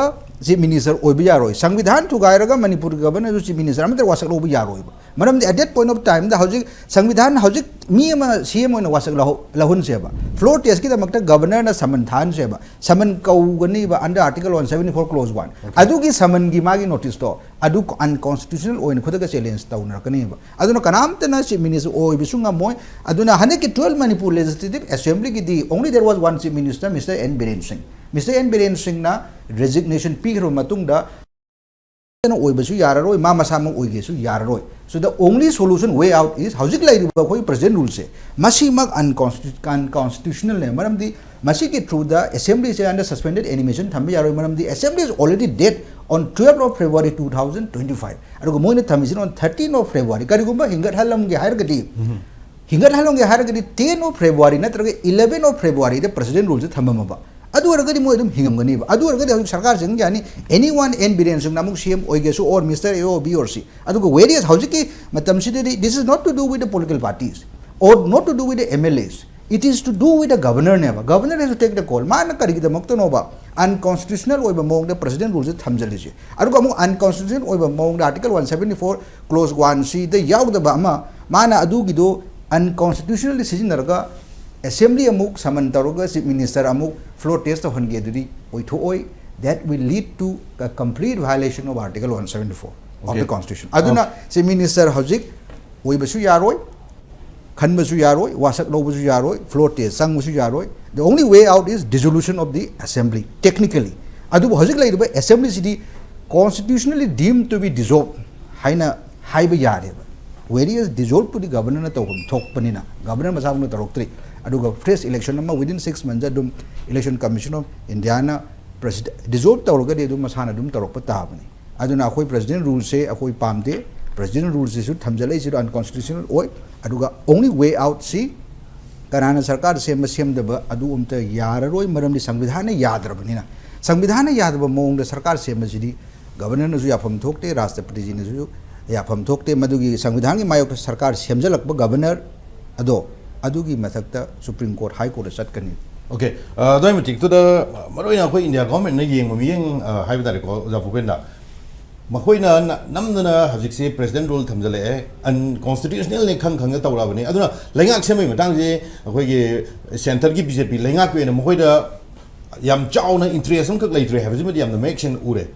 chief minister ꯑꯣꯏꯕ ꯌꯥꯔꯣꯏ꯫ ꯁꯪꯕꯤꯙꯥꯟ ꯊꯨꯒꯥꯏꯔꯒ ꯃꯅꯤꯄꯨꯔꯒꯤ ꯒꯕꯔꯅꯔꯁꯨ ꯆꯤꯐ ꯃꯤꯅꯤꯁꯇꯔ ꯑꯃꯠꯇ ꯋꯥꯁꯛ ꯂꯧꯕ ꯌꯥꯔꯣꯏꯕ꯫ ꯃꯔꯝꯗꯤ at that point of time ꯗ ꯍꯧꯖꯤꯛ ꯁꯪꯕꯤꯙꯥꯟ ꯍꯧꯖꯤꯛ ꯃꯤ ꯑꯃ ꯁꯤ ꯑꯦꯝ ꯑꯣꯏꯅ ꯋꯥꯁꯛ ꯂꯧꯍꯧ- ꯂꯧꯍꯟꯁꯦꯕ꯫ Floor ꯇꯦꯁꯀꯤꯗꯃꯛꯇ ꯒꯕꯔꯅꯔꯅ ꯁꯃꯟ ꯊꯥꯍꯟꯁꯦꯕ꯫ ꯁꯃꯟ ꯀꯧꯒꯅꯤꯕ under article one seventy four clause one꯫ ꯑꯗꯨꯒꯤ ꯁꯃꯟꯒꯤ ꯃꯥꯒꯤ ꯅꯣꯇꯤꯁꯇꯣ ꯑꯗꯨ ꯑꯟꯀꯣꯟꯁꯇꯤꯇ꯭ꯌꯨꯁꯅꯦꯜ ꯑꯣꯏꯅ ꯈꯨꯗꯛꯇ ꯆꯦꯂꯦꯟꯖ ꯇꯧꯅꯔꯛꯀꯅꯦꯕ꯫ ꯑꯗꯨꯅ ꯀꯅꯥꯝꯇꯅ ꯆꯤꯐ ꯃꯤꯅꯤꯁꯇꯔ ꯑꯣꯏꯕꯁꯨ ꯉꯝꯃꯣꯏ꯫ ꯑꯗꯨꯅ ꯍꯟꯗꯛꯀꯤ twelve Manipur Legislative Assembly ꯒꯤꯗꯤ only there was one chief minister, Mister N Biren Singh꯫ Mister N Biren Singh ꯅ resignation ꯄꯤꯈ꯭ꯔꯕ ꯃꯇꯨꯡꯗ ꯑꯣꯏꯕꯁꯨ ꯌꯥꯔꯔꯣꯏ, ꯃꯥ ꯃꯁꯥꯃꯛ ꯑꯣꯏꯒꯦꯁꯨ ꯌꯥꯔꯔꯣꯏ꯫ So the only solution way out is ꯍꯧꯖꯤꯛ ꯂꯩꯔꯤꯕ ꯑꯩꯈꯣꯏ present rule ꯁꯦ ꯃꯁꯤꯃꯛ unconstitu- unconstitutional ꯅꯦ꯫ ꯃꯔꯝꯗꯤ ꯃꯁꯤꯒꯤ through ꯗ assembly ꯁꯦ under suspended animation ꯊꯝꯕ ꯌꯥꯔꯣꯏ, ꯃꯔꯝꯗꯤ assembly is already dead on twelve of February two thousand twenty five꯫ ꯑꯗꯨꯒ ꯃꯣꯏꯅ ꯊꯝꯃꯤꯁꯤꯅ on thirteen of February꯫ ꯀꯔꯤꯒꯨꯝꯕ ꯍꯤꯡꯒꯠꯍꯜꯂꯝꯒꯦ ꯍꯥꯏꯔꯒꯗꯤ, ꯍꯤꯡꯒꯠꯍꯜꯂꯝꯒꯦ ꯍꯥꯏꯔꯒꯗꯤ ten of February ꯅꯠꯇ꯭ꯔꯒ eleven of February the present rule ꯁꯦ ꯊꯝꯃꯝꯃꯕ꯫ ꯑꯗꯨ ꯑꯣꯏꯔꯒꯗꯤ ꯃꯣꯏ ꯑꯗꯨꯝ ꯍꯤꯡꯉꯝꯒꯅꯤꯕ꯫ ꯑꯗꯨ ꯑꯣꯏꯔꯒꯗꯤ ꯍꯧꯖꯤꯛ ꯁꯔꯀꯥꯔ ꯆꯪꯒꯦ ꯌꯥꯅꯤ꯫ Anyone, N Biren Singh ꯅ ꯑꯃꯨꯛ ꯁꯤ M ꯑꯣꯏꯒꯦꯁꯨ, or Mister A, O, B or C꯫ ꯑꯗꯨꯒ various ꯍꯧꯖꯤꯛꯀꯤ ꯃꯇꯝꯁꯤꯗꯗꯤ this is not to do with the political parties or not to do with the M L As. It is to do with the governor ꯅꯦꯕ꯫ Governor has to take the call꯫ ꯃꯥꯅ ꯀꯔꯤꯒꯤꯗꯃꯛꯇꯅꯣꯕ unconstitutional ꯑꯣꯏꯕ ꯃꯑꯣꯡꯗ present rule ꯁꯦ ꯊꯝꯖꯜꯂꯤꯁꯦ? ꯑꯗꯨꯒ ꯑꯃꯨꯛ unconstitutional ꯑꯣꯏꯕ ꯃꯑꯣꯡꯗ article one seventy four clause one ꯁꯤꯗ ꯌꯥꯎꯗꯕ ꯑꯃ, ꯃꯥꯅ ꯑꯗꯨꯒꯤꯗꯣ unconstitutionally ꯁꯤꯖꯤꯟꯅꯔꯒ assembly ꯑꯃꯨꯛ summon ꯇꯧꯔꯒ chief minister ꯑꯃꯨꯛ floor test ꯇꯧꯍꯟꯒꯦ ꯑꯗꯨꯗꯤ ꯑꯣꯏꯊꯣꯛꯑꯣꯏ꯫ That will lead to a complete violation of article one seventy four of the Okay. constitution꯫ ꯑꯗꯨꯅ chief minister ꯍꯧꯖꯤꯛ ꯑꯣꯏꯕꯁꯨ ꯌꯥꯔꯣꯏ, ꯈꯟꯕꯁꯨ ꯌꯥꯔꯣꯏ, ꯋꯥꯁꯛ ꯂꯧꯕꯁꯨ ꯌꯥꯔꯣꯏ, floor test ꯆꯪꯕꯁꯨ ꯌꯥꯔꯣꯏ꯫ The only way out is dissolution of the assembly, technically꯫ ꯑꯗꯨꯕꯨ ꯍꯧꯖꯤꯛ ꯂꯩꯔꯤꯕ assembly CD constitutionally deemed to be dissolved ꯍꯥꯏꯅ ꯍꯥꯏꯕ ꯌꯥꯔꯦꯕ꯫ Whereas dissolve ꯄꯨꯗꯤ ꯒꯕꯔꯅꯔꯅ ꯇꯧꯐꯝ ꯊꯣꯛꯄꯅꯤꯅ ꯒꯕꯔꯅꯔ ꯃꯁꯥꯃꯛꯅ ꯇꯧꯔꯛꯇ꯭ꯔꯤ꯫ ꯑꯗꯨꯒ fresh election ꯑꯃ within six months ꯑꯗꯨꯝ election commission of Indiaꯅ president dissolve ꯇꯧꯔꯒꯗꯤ ꯑꯗꯨꯝ ꯃꯁꯥꯅ ꯑꯗꯨꯝ ꯇꯧꯔꯛꯄ ꯇꯥꯕꯅꯤ꯫ ꯑꯗꯨꯅ ꯑꯩꯈꯣꯏ president ruleꯁꯦ ꯑꯩꯈꯣꯏ ꯄꯥꯝꯗꯦ꯫ President ruleꯁꯤꯁꯨ ꯊꯝꯖꯤꯜꯂꯛꯏꯁꯤꯁꯨ unconstitutional ꯑꯣꯏ꯫ ꯑꯗꯨꯒ only way outꯁꯤ ꯀꯅꯥꯅ ꯁꯔꯀꯥꯔ ꯁꯦꯝꯕ ꯁꯦꯝꯗꯕ ꯑꯗꯨ ꯑꯝꯇ ꯌꯥꯔꯔꯣꯏ, ꯃꯔꯝꯗꯤ ꯁꯪꯕꯤꯙꯥꯟꯅ ꯌꯥꯗ꯭ꯔꯕꯅꯤꯅ꯫ ꯁꯪꯕꯤꯙꯥꯟꯅ ꯌꯥꯗꯕ ꯃꯑꯣꯡꯗ ꯁꯔꯀꯥꯔ ꯁꯦꯝꯕꯁꯤꯗꯤ ꯒꯕꯔꯅꯔꯅꯁꯨ ꯌꯥꯐꯝ ꯊꯣꯛꯇꯦ, ꯔꯥꯁꯇ꯭ꯔꯄꯇꯤꯖꯤꯅꯁꯨ ꯌꯥꯐꯝ ꯊꯣꯛꯇꯦ꯫ ꯃꯗꯨꯒꯤ ꯁꯪꯕꯤꯙꯥꯟꯒꯤ ꯃꯥꯌꯣꯛꯇ ꯁꯔꯀꯥꯔ ꯁꯦꯝꯖꯤꯜꯂꯛꯄ ꯒꯕꯔꯅꯔ ꯑꯗꯣ ꯑꯗꯨꯒꯤ ꯃꯊꯛꯇ Supreme Court, High Courtꯇ ꯆꯠꯀꯅꯤ꯫ ꯑꯣꯀꯦ, ꯑꯗꯨꯒꯤ ꯃꯇꯤꯛꯇꯨꯗ ꯃꯔꯨꯑꯣꯏꯅ ꯑꯩꯈꯣꯏ ꯏꯟꯗꯤꯌꯥ ꯒꯣꯔꯃꯦꯟꯅ ꯌꯦꯡꯕ ꯃꯤꯠꯌꯦꯡ, ꯑ, ꯍꯥꯏꯕ ꯇꯥꯔꯦꯀꯣ, ꯑꯣꯖꯥ ꯄꯨꯄꯦꯟꯗ, ꯃꯈꯣꯏꯅ ꯅ- ꯅꯝꯗꯅ ꯍꯧꯖꯤꯛꯁꯦ president rule ꯊꯝꯖꯤꯜꯂꯛꯑꯦ, unconstitutionalꯅꯦ ꯈꯪ ꯈꯪꯅ ꯇꯧꯔꯛꯑꯕꯅꯤ꯫ ꯑꯗꯨꯅ ꯂꯩꯉꯥꯛ ꯁꯦꯝꯕꯒꯤ ꯃꯇꯥꯡꯁꯦ ꯑꯩꯈꯣꯏꯒꯤ centreꯒꯤ B J P ꯂꯩꯉꯥꯛꯀꯤ ꯑꯣꯏꯅ ꯃꯈꯣꯏꯗ ꯌꯥꯝ ꯆꯥꯎꯅ interest ꯑꯃꯈꯛ ꯂꯩꯇ꯭ꯔꯦ ꯍꯥꯏꯕꯁꯤꯃꯗꯤ ꯌꯥꯝꯅ ꯃꯌꯦꯛ ꯁꯦꯡꯅ ꯎꯔꯦ꯫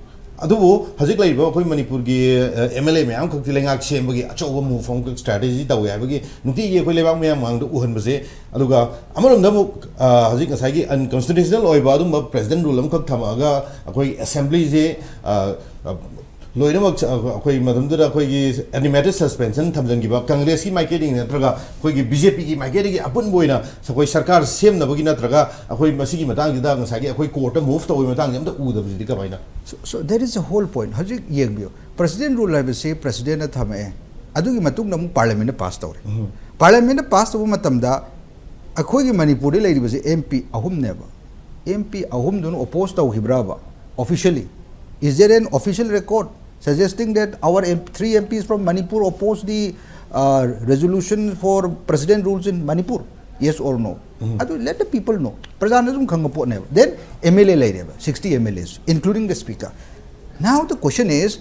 ꯑꯗꯨꯕꯨ ꯍꯧꯖꯤꯛ ꯂꯩꯔꯤꯕ ꯑꯩꯈꯣꯏ ꯃꯅꯤꯄꯨꯔꯒꯤ, ꯑ, M L A ꯃꯌꯥꯝ ꯈꯛꯇꯤ ꯂꯩꯉꯥꯛ ꯁꯦꯝꯕꯒꯤ ꯑꯆꯧꯕ move ꯑꯃꯈꯛ strategy ꯇꯧꯋꯦ ꯍꯥꯏꯕꯒꯤ ꯅꯨꯡꯇꯤꯒꯤ ꯑꯩꯈꯣꯏ ꯂꯩꯕꯥꯛ ꯃꯌꯥꯝ ꯃꯃꯥꯡꯗ ꯎꯍꯟꯕꯁꯦ꯫ ꯑꯗꯨꯒ ꯑꯃꯔꯣꯝꯗ ꯑꯃꯨꯛ, ꯑ, ꯍꯧꯖꯤꯛ ꯉꯁꯥꯏꯒꯤ unconstitutional ꯑꯣꯏꯕ ꯑꯗꯨꯝꯕ president rule ꯑꯃꯈꯛ ꯊꯝꯃꯛꯑꯒ ꯑꯩꯈꯣꯏ assemblyꯁꯦ, ꯑ, ꯑ, ꯂꯣꯏꯅꯃꯛ ꯑꯩꯈꯣꯏ ꯃꯇꯝꯗꯨꯗ ꯑꯩꯈꯣꯏꯒꯤ animated suspension ꯊꯝꯖꯤꯟꯈꯤꯕ ꯀꯪꯒ꯭ꯔꯦꯁꯀꯤ ꯃꯥꯏꯀꯩꯗꯒꯤ ꯅꯠꯇ꯭ꯔꯒ ꯑꯩꯈꯣꯏꯒꯤ B J Pꯒꯤ ꯃꯥꯏꯀꯩꯗꯒꯤ ꯑꯄꯨꯟꯕ ꯑꯣꯏꯅ ꯑꯩꯈꯣꯏ ꯁꯔꯀꯥꯔ ꯁꯦꯝꯅꯕꯒꯤ ꯅꯠꯇ꯭ꯔꯒ ꯑꯩꯈꯣꯏ ꯃꯁꯤꯒꯤ ꯃꯇꯥꯡꯁꯤꯗ ꯉꯁꯥꯏꯒꯤ ꯑꯩꯈꯣꯏ courtꯇ move ꯇꯧꯕꯒꯤ ꯃꯇꯥꯡꯁꯦ ꯑꯝꯇ ꯎꯗꯕꯁꯤꯗꯤ ꯀꯃꯥꯏꯅ? So, so that is the whole point. ꯍꯧꯖꯤꯛ ꯌꯦꯡꯕꯤꯌꯨ, president rule ꯍꯥꯏꯕꯁꯤ presidentꯅ ꯊꯝꯃꯛꯑꯦ, ꯑꯗꯨꯒꯤ ꯃꯇꯨꯡꯗ ꯑꯃꯨꯛ parliamentꯅ pass ꯇꯧꯔꯦ꯫ Parliamentꯅ pass ꯇꯧꯕ ꯃꯇꯝꯗ ꯑꯩꯈꯣꯏꯒꯤ ꯃꯅꯤꯄꯨꯔꯗ ꯂꯩꯔꯤꯕꯁꯤ M P ꯑꯍꯨꯝꯅꯦꯕ꯫ M P ꯑꯍꯨꯝꯗꯨꯅ oppose ꯇꯧꯈꯤꯕ꯭ꯔꯕ officially? Is there an official record suggesting that our M- three M Ps from Manipur oppose the, uh, resolution for president rules in Manipur? Yes or no? ꯑꯗꯨ let the people know. ꯄ꯭ꯔꯖꯥꯅ ꯑꯗꯨꯝ ꯈꯪꯕ ꯄꯣꯠꯅꯦꯕ꯫ Then M L A ꯂꯩꯔꯦꯕ, sixty M L As, including the speaker. Now the question is,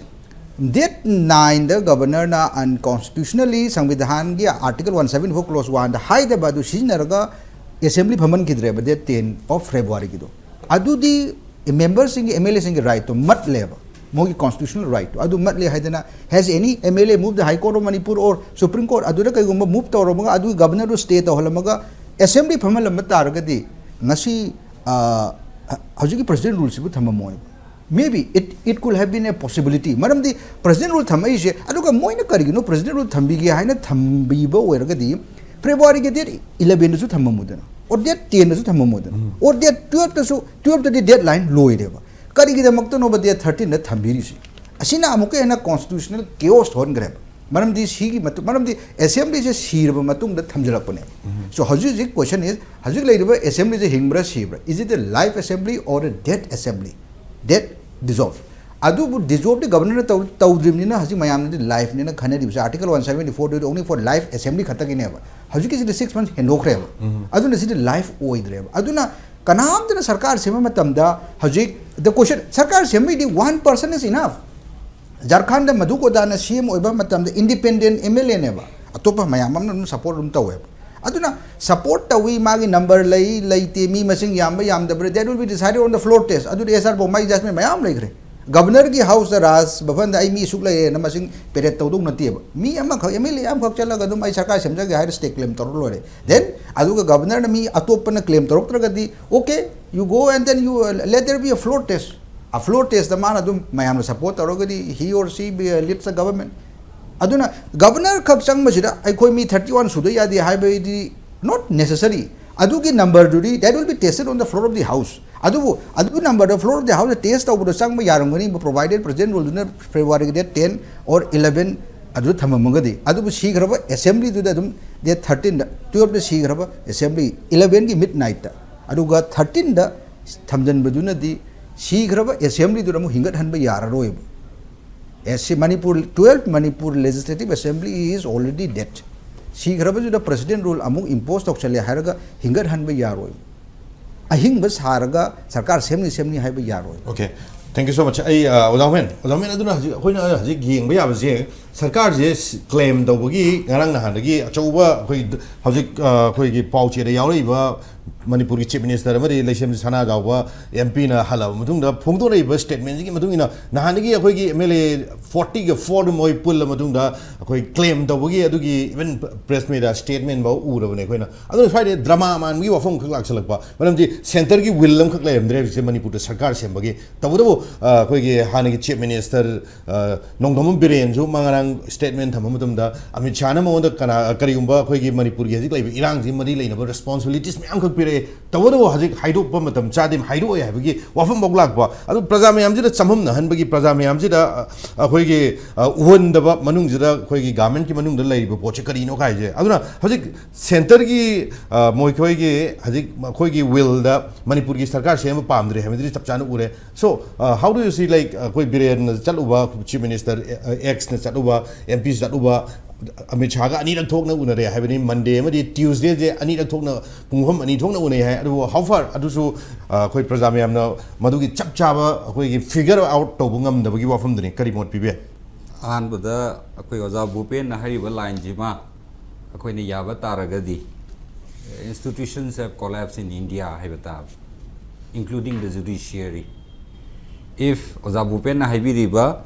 date nineꯗ governorꯅ unconstitutionally ꯁꯪꯕꯤꯙꯥꯟꯒꯤ article one seventy four clause oneꯗ ꯍꯥꯏꯗꯕ ꯑꯗꯨ ꯁꯤꯖꯤꯟꯅꯔꯒ assembly ꯐꯝꯍꯟꯈꯤꯗ꯭ꯔꯦꯕ date ten of Februaryꯒꯤꯗꯣ꯫ ꯑꯗꯨꯗꯤ memberꯁꯤꯡꯒꯤ, M L Aꯁꯤꯡꯒꯤ rightꯇꯣ ꯃꯠꯂꯦꯕ, ꯃꯣꯏꯒꯤ constitutional rightꯇꯣ ꯑꯗꯨ ꯃꯠꯂꯦ ꯍꯥꯏꯗꯅ, has any M L A moved the High Court of Manipur or Supreme Court? ꯑꯗꯨꯗ ꯀꯩꯒꯨꯝꯕ move ꯇꯧꯔꯝꯃꯒ ꯑꯗꯨꯒꯤ governorꯗꯨ stay ꯇꯧꯍꯜꯂꯝꯃꯒ assembly ꯐꯝꯍꯜꯂꯝꯕ ꯇꯥꯔꯒꯗꯤ ꯉꯁꯤ, ꯑ, ꯍꯧꯖꯤꯛꯀꯤ president ruleꯁꯤꯕꯨ ꯊꯝꯃꯝꯃꯣꯏꯕ꯫ Maybe it, it could have been a possibility. ꯃꯔꯝꯗꯤ president rule ꯊꯝꯃꯛꯏꯁꯦ, ꯑꯗꯨꯒ ꯃꯣꯏꯅ ꯀꯔꯤꯒꯤꯅꯣ president rule ꯊꯝꯕꯤꯒꯦ ꯍꯥꯏꯅ ꯊꯝꯕꯤꯕ ꯑꯣꯏꯔꯒꯗꯤ Februaryꯒꯤ date elevenꯗꯁꯨ ꯊꯝꯃꯝꯃꯨꯗꯅ, or date tenꯗꯁꯨ ꯊꯝꯃꯝꯃꯨꯗꯅ, or date twelveꯇꯁꯨ, twelveꯇꯗꯤ deadline ꯂꯣꯏꯔꯦꯕ, ꯀꯔꯤꯒꯤꯗꯃꯛꯇꯅꯣꯕ date thirteenꯗ ꯊꯝꯕꯤꯔꯤꯁꯤ? ꯑꯁꯤꯅ ꯑꯃꯨꯛꯀ ꯍꯦꯟꯅ constitutional chaos ꯊꯣꯛꯍꯟꯈ꯭ꯔꯦꯕ. ꯃꯔꯝꯗꯤ ꯁꯤꯒꯤ ꯃꯇꯨꯡ, ꯃꯔꯝꯗꯤ assemblyꯁꯦ ꯁꯤꯔꯕ ꯃꯇꯨꯡꯗ ꯊꯝꯖꯤꯜꯂꯛꯄꯅꯦꯕ. So ꯍꯧꯖꯤꯛ ꯍꯧꯖꯤꯛ question is, ꯍꯧꯖꯤꯛ ꯂꯩꯔꯤꯕ assemblyꯁꯦ ꯍꯤꯡꯕ꯭ꯔꯥ ꯁꯤꯕ꯭ꯔꯥ? Is it a live assembly or a dead assembly? Dead, dissolve. ꯑꯗꯨꯕꯨ dissolveꯗꯤ governorꯅ ꯇꯧ ꯇꯧꯗ꯭ꯔꯤꯕꯅꯤꯅ ꯍꯧꯖꯤꯛ ꯃꯌꯥꯝꯅꯗꯤ liveꯅꯤꯅ ꯈꯟꯅꯔꯤꯕꯁꯦ, article one seventy fourꯗꯨꯗꯤ only for live assembly ꯈꯛꯇꯒꯤꯅꯦꯕ. ꯍꯧꯖꯤꯛꯀꯤꯁꯤꯗꯤ six months ꯍꯦꯟꯗꯣꯛꯈ꯭ꯔꯦꯕ. ꯑꯗꯨꯅ ꯁꯤꯗꯤ live ꯑꯣꯏꯗ꯭ꯔꯦꯕ. ꯑꯗꯨꯅ ꯀꯅꯥꯝꯇꯅ ꯁꯔꯀꯥꯔ ꯁꯦꯝꯕ ꯃꯇꯝꯗ ꯍꯧꯖꯤꯛ the question, ꯁꯔꯀꯥꯔ ꯁꯦꯝꯕꯒꯤꯗꯤ one person is enough. ꯖꯥꯔꯈꯟꯗ Madhu ꯀꯣꯗꯥꯅ C M ꯑꯣꯏꯕ ꯃꯇꯝꯗ independent M L Aꯅꯦꯕ, ꯑꯇꯣꯞꯄ ꯃꯌꯥꯝ ꯑꯃꯅ ꯑꯗꯨꯝ support ꯑꯗꯨꯝ ꯇꯧꯋꯦꯕ. ꯑꯗꯨꯅ support ꯇꯧꯏ, ꯃꯥꯒꯤ number ꯂꯩ ꯂꯩꯇꯦ, ꯃꯤ ꯃꯁꯤꯡ ꯌꯥꯝꯕ ꯌꯥꯝꯗꯕ꯭ꯔꯥ, that will be decided on the floor test. ꯑꯗꯨꯗꯤ S R ꯕꯣꯝꯃꯥꯏ judgment ꯃꯌꯥꯝ ꯂꯩꯈ꯭ꯔꯦ. Governorꯒꯤ houseꯇ, ꯔꯥꯖ ꯚꯕꯟꯗ ꯑꯩ ꯃꯤ ꯑꯁꯨꯛ ꯂꯩꯔꯦꯅ ꯃꯁꯤꯡ parade ꯇꯧꯗꯧ ꯅꯠꯇꯦꯕ. ꯃꯤ ꯑꯃꯈꯛ, M L A ꯑꯃꯈꯛ ꯆꯠꯂꯒ ꯑꯗꯨꯝ ꯑꯩ ꯁꯔꯀꯥꯔ ꯁꯦꯝꯖꯒꯦ ꯍꯥꯏꯔ state claim ꯇꯧꯔ ꯂꯣꯏꯔꯦ. Then ꯑꯗꯨꯒ governorꯅ ꯃꯤ ꯑꯇꯣꯞꯄꯅ claim ꯇꯧꯔꯛꯇ꯭ꯔꯒꯗꯤ, okay, you go and then you, uh, let there be a floor test. A floor testꯇ ꯃꯥꯅ ꯑꯗꯨꯝ ꯃꯌꯥꯝꯅ support ꯇꯧꯔꯒꯗꯤ he or she be, uh, leads the government. ꯑꯗꯨꯅ governor ꯈꯛ ꯆꯪꯕꯁꯤꯗ ꯑꯩꯈꯣꯏ ꯃꯤ thirty one ꯁꯨꯗ ꯌꯥꯗꯦ ꯍꯥꯏꯕꯗꯤ not necessary. ꯑꯗꯨꯒꯤ numberꯗꯨꯗꯤ that will be tested on the floor of the house. ꯑꯗꯨꯕꯨ ꯑꯗꯨ numberꯗ floor of the houseꯇ test ꯇꯧꯕꯗ ꯆꯪꯕ ꯌꯥꯔꯝꯒꯅꯤ, provided president ruleꯗꯨꯅ Februaryꯒꯤ date ten or eleven ꯑꯗꯨꯗ ꯊꯝꯃꯝꯃꯒꯗꯤ. ꯑꯗꯨꯕꯨ ꯁꯤꯈ꯭ꯔꯕ assemblyꯗꯨꯗ ꯑꯗꯨꯝ date thirteenꯗ, twelveꯇ ꯁꯤꯈ꯭ꯔꯕ assembly, elevenꯒꯤ midnightꯇ, ꯑꯗꯨꯒ thirteenꯗ ꯊꯝꯖꯤꯟꯕꯗꯨꯅꯗꯤ ꯁꯤꯈ꯭ꯔꯕ assemblyꯗꯨꯗ ꯑꯃꯨꯛ ꯍꯤꯡꯒꯠꯍꯟꯕ ꯌꯥꯔꯔꯣꯏꯕ. ꯑꯦ, ꯁꯤ Manipur, twelfth Manipur Legislative Assembly is already dead. ꯁꯤꯈ꯭ꯔꯕꯗꯨꯗ president rule ꯑꯃꯨꯛ impose ꯇꯧꯁꯜꯂꯦ ꯍꯥꯏꯔꯒ ꯍꯤꯡꯒꯠꯍꯟꯕ ꯌꯥꯔꯣꯏ. ꯑꯍꯤꯡꯕ ꯁꯥꯔꯒ ꯁꯔꯀꯥꯔ ꯁꯦꯝꯅꯤ ꯁꯦꯝꯅꯤ ꯍꯥꯏꯕ ꯌꯥꯔꯣꯏ. Okay, thank you so much. ꯑꯩ ꯑ, ꯑꯣꯖꯥ ꯍꯨꯃꯦꯟ, ꯑꯣꯖꯥ ꯍꯨꯃꯦꯟ, ꯑꯗꯨꯅ ꯍꯧꯖꯤꯛ ꯑꯩꯈꯣꯏꯅ ꯍꯧꯖꯤꯛ ꯌꯦꯡꯕ ꯌꯥꯕꯁꯦ, ꯁꯔꯀꯥꯔꯁꯦ ꯁ- claim ꯇꯧꯕꯒꯤ ꯉꯔꯥꯡ ꯅꯍꯥꯟꯗꯒꯤ ꯑꯆꯧꯕ ꯑꯩꯈꯣꯏ ꯍꯧꯖꯤꯛ ꯑ, ꯑꯩꯈꯣꯏꯒꯤ ꯄꯥꯎꯆꯦꯗ ꯌꯥꯎꯔꯛꯏꯕ ꯃꯅꯤꯄꯨꯔꯒꯤ ꯆꯤꯐ ꯃꯤꯅꯤꯁꯇꯔ ꯑꯃꯗꯤ ꯂꯩꯁꯦꯝ ꯁꯅꯥꯖꯥꯎꯕ ꯑꯦꯝ ꯄꯤꯅ ꯍꯜꯂꯕ ꯃꯇꯨꯡꯗ ꯐꯣꯡꯗꯣꯔꯛꯏꯕ ꯁ꯭ꯇꯦꯠꯃꯦꯟꯁꯤꯒꯤ ꯃꯇꯨꯡ ꯏꯟꯅ, ꯅꯍꯥꯟꯗꯒꯤ ꯑꯩꯈꯣꯏꯒꯤ ꯑꯦꯝ ꯑꯦꯜ ꯑꯦ ꯐꯣꯔꯇꯤꯒ ꯐꯣꯔ ꯃꯣꯏ ꯄꯨꯜꯂ ꯃꯇꯨꯡꯗ ꯑꯩꯈꯣꯏ ꯀ꯭ꯂꯦꯝ ꯇꯧꯕꯒꯤ, ꯑꯗꯨꯒꯤ ꯏꯚꯟ ꯄ꯭ꯔꯦꯁ ꯃꯤꯠꯇ ꯁ꯭ꯇꯦꯠꯃꯦꯟ ꯐꯥꯎ ꯎꯔꯕꯅꯦ ꯑꯩꯈꯣꯏꯅ꯫ ꯑꯗꯨꯅ ꯁ꯭ꯋꯥꯏꯗ ꯗ꯭ꯔꯃꯥ ꯃꯥꯟꯕꯒꯤ ꯋꯥꯐꯝ ꯈꯛ ꯂꯥꯛꯁꯜꯂꯛꯄ, ꯃꯔꯝꯗꯤ ꯁꯦꯟꯇꯔꯒꯤ ꯋꯤꯜ ꯑꯃꯈꯛ ꯂꯩꯔꯝꯗ꯭ꯔꯦ ꯍꯧꯖꯤꯛꯁꯦ ꯃꯅꯤꯄꯨꯔꯗ ꯁꯔꯀꯥꯔ ꯁꯦꯝꯕꯒꯤ꯫ ꯇꯧꯕꯇꯕꯨ ꯑ, ꯑꯩꯈꯣꯏꯒꯤ ꯍꯥꯟꯅꯒꯤ ꯆꯤꯐ ꯃꯤꯅꯤꯁꯇꯔ ꯑ, ꯅꯣꯡꯊꯣꯝꯕꯝ ꯕꯤꯔꯦꯟꯁꯨ ꯃꯥ ꯉꯔꯥꯡ ꯁ꯭ꯇꯦꯠꯃꯦꯟ ꯊꯝꯕ ꯃꯇꯝꯗ, ꯑꯃꯤꯠ ꯁꯥꯍꯅ ꯃꯉꯣꯟꯗ ꯀꯅꯥ, ꯀꯔꯤꯒꯨꯝꯕ ꯑꯩꯈꯣꯏꯒꯤ ꯃꯅꯤꯄꯨꯔꯒꯤ ꯍꯧꯖꯤꯛ ꯂꯩꯕ ꯏꯔꯥꯡꯁꯤ ꯃꯔꯤ ꯂꯩꯅꯕ ꯔꯦꯁꯄꯣꯟꯁꯤꯕꯤꯂꯤꯇꯤꯁ ꯃꯌꯥꯝꯈꯛ ꯄꯤꯔꯛꯑꯦ, ꯇꯧꯕꯇꯕꯨ ꯍꯧꯖꯤꯛ ꯍꯥꯏꯗꯣꯛꯄ ꯃꯇꯝ ꯆꯥꯗꯦ, ꯍꯥꯏꯗꯣꯛꯑꯣꯏ ꯍꯥꯏꯕꯒꯤ ꯋꯥꯐꯝꯐꯥꯎ ꯂꯥꯛꯄ꯫ ꯑꯗꯨ ꯄ꯭ꯔꯖꯥ ꯃꯌꯥꯝꯁꯤꯗ ꯆꯝꯍꯝꯅꯍꯟꯕꯒꯤ, ꯄ꯭ꯔꯖꯥ ꯃꯌꯥꯝꯁꯤꯗ ꯑ, ꯑꯩꯈꯣꯏꯒꯤ ꯑ, ꯎꯍꯟꯗꯕ, ꯃꯅꯨꯡꯁꯤꯗ ꯑꯩꯈꯣꯏꯒꯤ ꯒꯥꯔꯃꯦꯟꯒꯤ ꯃꯅꯨꯡꯗ ꯂꯩꯔꯤꯕ ꯄꯣꯠꯁꯦ ꯀꯔꯤꯅꯣ ꯍꯥꯏꯁꯦ꯫ ꯑꯗꯨꯅ ꯍꯧꯖꯤꯛ ꯁꯦꯟꯇꯔꯒꯤ ꯑ, ꯃꯈꯣꯏꯒꯤ ꯍꯧꯖꯤꯛ ꯑꯩꯈꯣꯏꯒꯤ ꯋꯤꯜꯗ ꯃꯅꯤꯄꯨꯔꯒꯤ ꯁꯔꯀꯥꯔ ꯁꯦꯝꯕ ꯄꯥꯝꯗ꯭ꯔꯦ ꯍꯥꯏꯕꯗꯨꯗꯤ ꯆꯞ ꯆꯥꯅ ꯎꯔꯦ꯫ So, uh, how do you see, like, ꯑꯩꯈꯣꯏ ꯕꯤꯔꯦꯟꯅ ꯆꯠꯂꯨꯕ, ꯆꯤꯐ ꯃꯤꯅꯤꯁꯇꯔ ꯑꯦꯛꯁꯅ ꯆꯠꯂꯨꯕ, ꯑꯦꯝ ꯄꯤ ꯆꯠꯂꯨꯕ, ꯑꯃꯤꯠ ꯁꯥꯍꯒ ꯑꯅꯤꯔꯛ ꯊꯣꯛꯅ ꯎꯅꯔꯦ ꯍꯥꯏꯕꯅꯤ, ꯃꯟꯗꯦ ꯑꯃꯗꯤ ꯇ꯭ꯌꯨꯁꯗꯦꯁꯦ ꯑꯅꯤꯔꯛ ꯊꯣꯛꯅ, ꯄꯨꯡ ꯑꯍꯨꯝ ꯑꯅꯤ ꯊꯣꯛꯅ ꯎꯅꯩ ꯍꯥꯏ꯫ ꯑꯗꯨꯕꯨ how far, ꯑꯗꯨꯁꯨ ꯑ, ꯑꯩꯈꯣꯏ ꯄ꯭ꯔꯖꯥ ꯃꯌꯥꯝꯅ ꯃꯗꯨꯒꯤ ꯆꯞ ꯆꯥꯕ ꯑꯩꯈꯣꯏꯒꯤ ꯐꯤꯒꯔ ꯑꯥꯎꯠ ꯇꯧꯕ ꯉꯝꯗꯕꯒꯤ ꯋꯥꯐꯝꯗꯨꯅꯤ꯫ ꯀꯔꯤ ꯃꯣꯠ ꯄꯤꯕꯤ? ꯑꯍꯥꯟꯕꯗ ꯑꯩꯈꯣꯏ ꯑꯣꯖꯥ ꯚꯨꯄꯦꯟꯅ ꯍꯥꯏꯔꯤꯕ ꯂꯥꯏꯟꯁꯤꯃ ꯑꯩꯈꯣꯏꯅ ꯌꯥꯕ ꯇꯥꯔꯒꯗꯤ, institutions have collapsed in India ꯍꯥꯏꯕ ꯇꯥꯕ, including the judiciary. If ꯑꯣꯖꯥ ꯚꯨꯄꯦꯟꯅ ꯍꯥꯏꯕꯤꯔꯤꯕ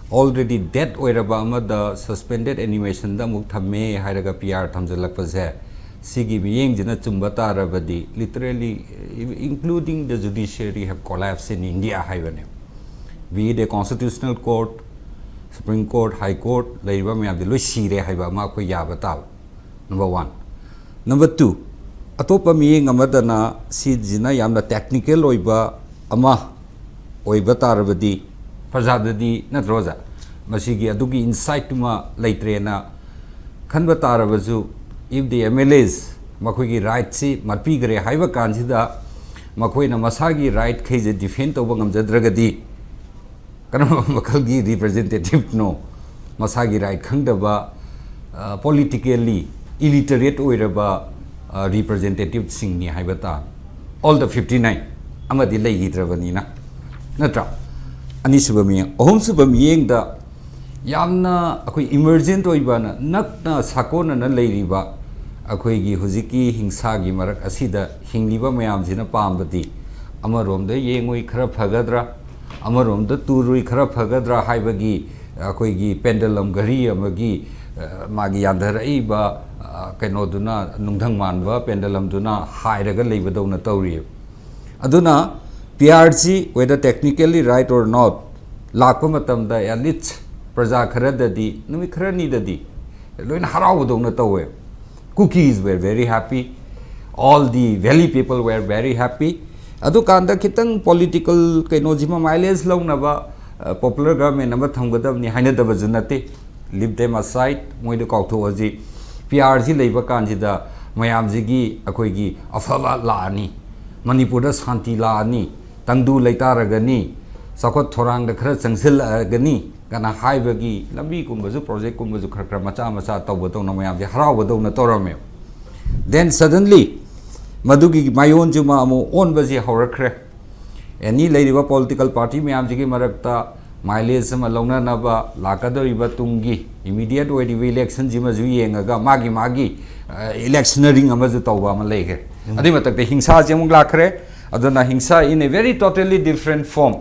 already dead ꯑꯣꯏꯔꯕ ꯑꯃꯗ suspended animationꯗ ꯑꯃꯨꯛ ꯊꯝꯃꯦ ꯍꯥꯏꯔꯒ P R ꯊꯝꯖꯤꯜꯂꯛꯄꯁꯦ, ꯁꯤꯒꯤ ꯃꯤꯠꯌꯦꯡꯁꯤꯅ ꯆꯨꯝꯕ ꯇꯥꯔꯕꯗꯤ, literally, including the judiciary have collapsed in India ꯍꯥꯏꯕꯅꯦ꯫ Be it a constitutional court, Supreme Court, High Court, ꯂꯩꯔꯤꯕ ꯃꯌꯥꯝꯁꯦ ꯂꯣꯏ ꯁꯤꯔꯦ ꯍꯥꯏꯕ ꯑꯃ ꯑꯩꯈꯣꯏ ꯌꯥꯕ ꯇꯥꯕ꯫ Number one꯫ Number two, ꯑꯇꯣꯞꯄ ꯃꯤꯠꯌꯦꯡ ꯑꯃꯗꯅ ꯁꯤꯁꯤꯅ ꯌꯥꯝꯅ technical ꯑꯣꯏꯕ ꯑꯃ ꯑꯣꯏꯕ ꯇꯥꯔꯕꯗꯤ, ꯄ꯭ꯔꯖꯥꯗꯗꯤ, ꯅꯠꯇ꯭ꯔꯣ ꯑꯣꯖꯥ? ꯃꯁꯤꯒꯤ ꯑꯗꯨꯒꯤ insightꯇꯨꯃ ꯂꯩꯇ꯭ꯔꯦꯅ ꯈꯟꯕ ꯇꯥꯔꯕꯁꯨ, if the M L As ꯃꯈꯣꯏꯒꯤ rightꯁꯤ ꯃꯠꯄꯤꯈ꯭ꯔꯦ ꯍꯥꯏꯕ ꯀꯥꯟꯁꯤꯗ, ꯃꯈꯣꯏꯅ ꯃꯁꯥꯒꯤ rightꯈꯩꯁꯦ defend ꯇꯧꯕ ꯉꯝꯖꯗ꯭ꯔꯒꯗꯤ, ꯀꯔꯝꯕ ꯃꯈꯜꯒꯤ representativeꯅꯣ? ꯃꯁꯥꯒꯤ right ꯈꯪꯗꯕ, ꯑ, politically illiterate ꯑꯣꯏꯔꯕ, ꯑ, representativeꯁꯤꯡꯅꯤ ꯍꯥꯏꯕ ꯇꯥ꯫ All the fifty nine ꯑꯃꯗꯤ ꯂꯩꯈꯤꯗ꯭ꯔꯕꯅꯤꯅ, ꯅꯠꯇ꯭ꯔꯥ? ꯑꯅꯤꯁꯨꯕ ꯃꯤꯠꯌꯦꯡ꯫ ꯑꯍꯨꯝꯁꯨꯕ ꯃꯤꯠꯌꯦꯡꯗ ꯌꯥꯝꯅ ꯑꯩꯈꯣꯏ emergent ꯑꯣꯏꯕꯅ ꯅꯛꯅ ꯁꯥꯀꯣꯟꯅꯅ ꯂꯩꯔꯤꯕ ꯑꯩꯈꯣꯏꯒꯤ ꯍꯧꯖꯤꯛꯀꯤ ꯍꯤꯡꯁꯥꯒꯤ ꯃꯔꯛ ꯑꯁꯤꯗ ꯍꯤꯡꯂꯤꯕ ꯃꯌꯥꯝꯁꯤꯅ ꯄꯥꯝꯕꯗꯤ ꯑꯃꯔꯣꯝꯗ ꯌꯦꯡꯉꯨꯏ ꯈꯔ ꯐꯒꯗ꯭ꯔꯥ, ꯑꯃꯔꯣꯝꯗ ꯇꯨꯔꯨꯏ ꯈꯔ ꯐꯒꯗ꯭ꯔꯥ ꯍꯥꯏꯕꯒꯤ ꯑꯩꯈꯣꯏꯒꯤ pendulum ꯘꯔꯤ ꯑꯃꯒꯤ, ꯑ, ꯃꯥꯒꯤ ꯌꯥꯟꯊꯔꯛꯏꯕ, ꯑ, ꯀꯩꯅꯣꯗꯨꯅ, ꯅꯨꯡꯙꯪ ꯃꯥꯟꯕ pendulumꯗꯨꯅ ꯍꯥꯏꯔꯒ ꯂꯩꯕꯗꯧꯅ ꯇꯧꯔꯤꯑꯕ꯫ ꯑꯗꯨꯅ P R C, whether technically right or not, ꯂꯥꯛꯄ ꯃꯇꯝꯗ at least ꯄ꯭ꯔꯖꯥ ꯈꯔꯗꯗꯤ, ꯅꯨꯃꯤꯠ ꯈꯔꯅꯤꯗꯗꯤ ꯂꯣꯏꯅ ꯍꯔꯥꯎꯕꯗꯧꯅ ꯇꯧꯋꯦ꯫ Kukis were very happy, all the valley people were very happy. ꯑꯗꯨꯀꯥꯟꯗ ꯈꯤꯇꯪ political ꯀꯩꯅꯣꯁꯤꯃ mileage ꯂꯧꯅꯕ, ꯑ, popular government ꯑꯃ ꯊꯝꯒꯗꯕꯅꯤ ꯍꯥꯏꯅꯗꯕꯁꯨ ꯅꯠꯇꯦ꯫ Leave them aside, ꯃꯣꯏꯗ ꯀꯥꯎꯊꯣꯛꯑꯁꯤ꯫ P R C ꯂꯩꯕ ꯀꯥꯟꯁꯤꯗ ꯃꯌꯥꯝꯁꯤꯒꯤ ꯑꯩꯈꯣꯏꯒꯤ ꯑꯐꯕ ꯂꯥꯛꯑꯅꯤ, ꯃꯅꯤꯄꯨꯔꯗ ꯁꯥꯟꯇꯤ ꯂꯥꯛꯑꯅꯤ, ꯇꯪꯗꯨ ꯂꯩꯇꯥꯔꯒꯅꯤ, ꯆꯥꯎꯈꯠ ꯊꯧꯔꯥꯡꯗ ꯈꯔ ꯆꯪꯁꯤꯜꯂꯛꯑꯒꯅꯤ ꯀꯅ ꯍꯥꯏꯕꯒꯤ ꯂꯝꯕꯤꯒꯨꯝꯕꯁꯨ, projectꯀꯨꯝꯕꯁꯨ ꯈꯔ ꯈꯔ ꯃꯆꯥ ꯃꯆꯥ ꯇꯧꯕꯗꯧꯅ ꯃꯌꯥꯝꯁꯦ ꯍꯔꯥꯎꯕꯗꯧꯅ ꯇꯧꯔꯝꯃꯦ꯫ Then suddenly ꯃꯗꯨꯒꯤ ꯃꯥꯏꯑꯣꯟꯁꯤꯃ ꯑꯃꯨꯛ ꯑꯣꯟꯕꯁꯤ ꯍꯧꯔꯛꯈ꯭ꯔꯦ꯫ Any ꯂꯩꯔꯤꯕ political party ꯃꯌꯥꯝꯁꯤꯒꯤ ꯃꯔꯛꯇ mileage ꯑꯃ ꯂꯧꯅꯅꯕ ꯂꯥꯛꯀꯗꯧꯔꯤꯕ ꯇꯨꯡꯒꯤ immediate ꯑꯣꯏꯔꯤꯕ electionꯁꯤꯃꯁꯨ ꯌꯦꯡꯉꯒ ꯃꯥꯒꯤ ꯃꯥꯒꯤ, ꯑ, electioneering ꯑꯃꯁꯨ ꯇꯧꯕ ꯑꯃ ꯂꯩꯈ꯭ꯔꯦ꯫ ꯑꯗꯨꯏ ꯃꯊꯛꯇ ꯍꯤꯡꯁꯥꯁꯤ ꯑꯃꯨꯛ ꯂꯥꯛꯈ꯭ꯔꯦ꯫ ꯑꯗꯨꯅ ꯍꯤꯡꯁꯥ in a very totally different form,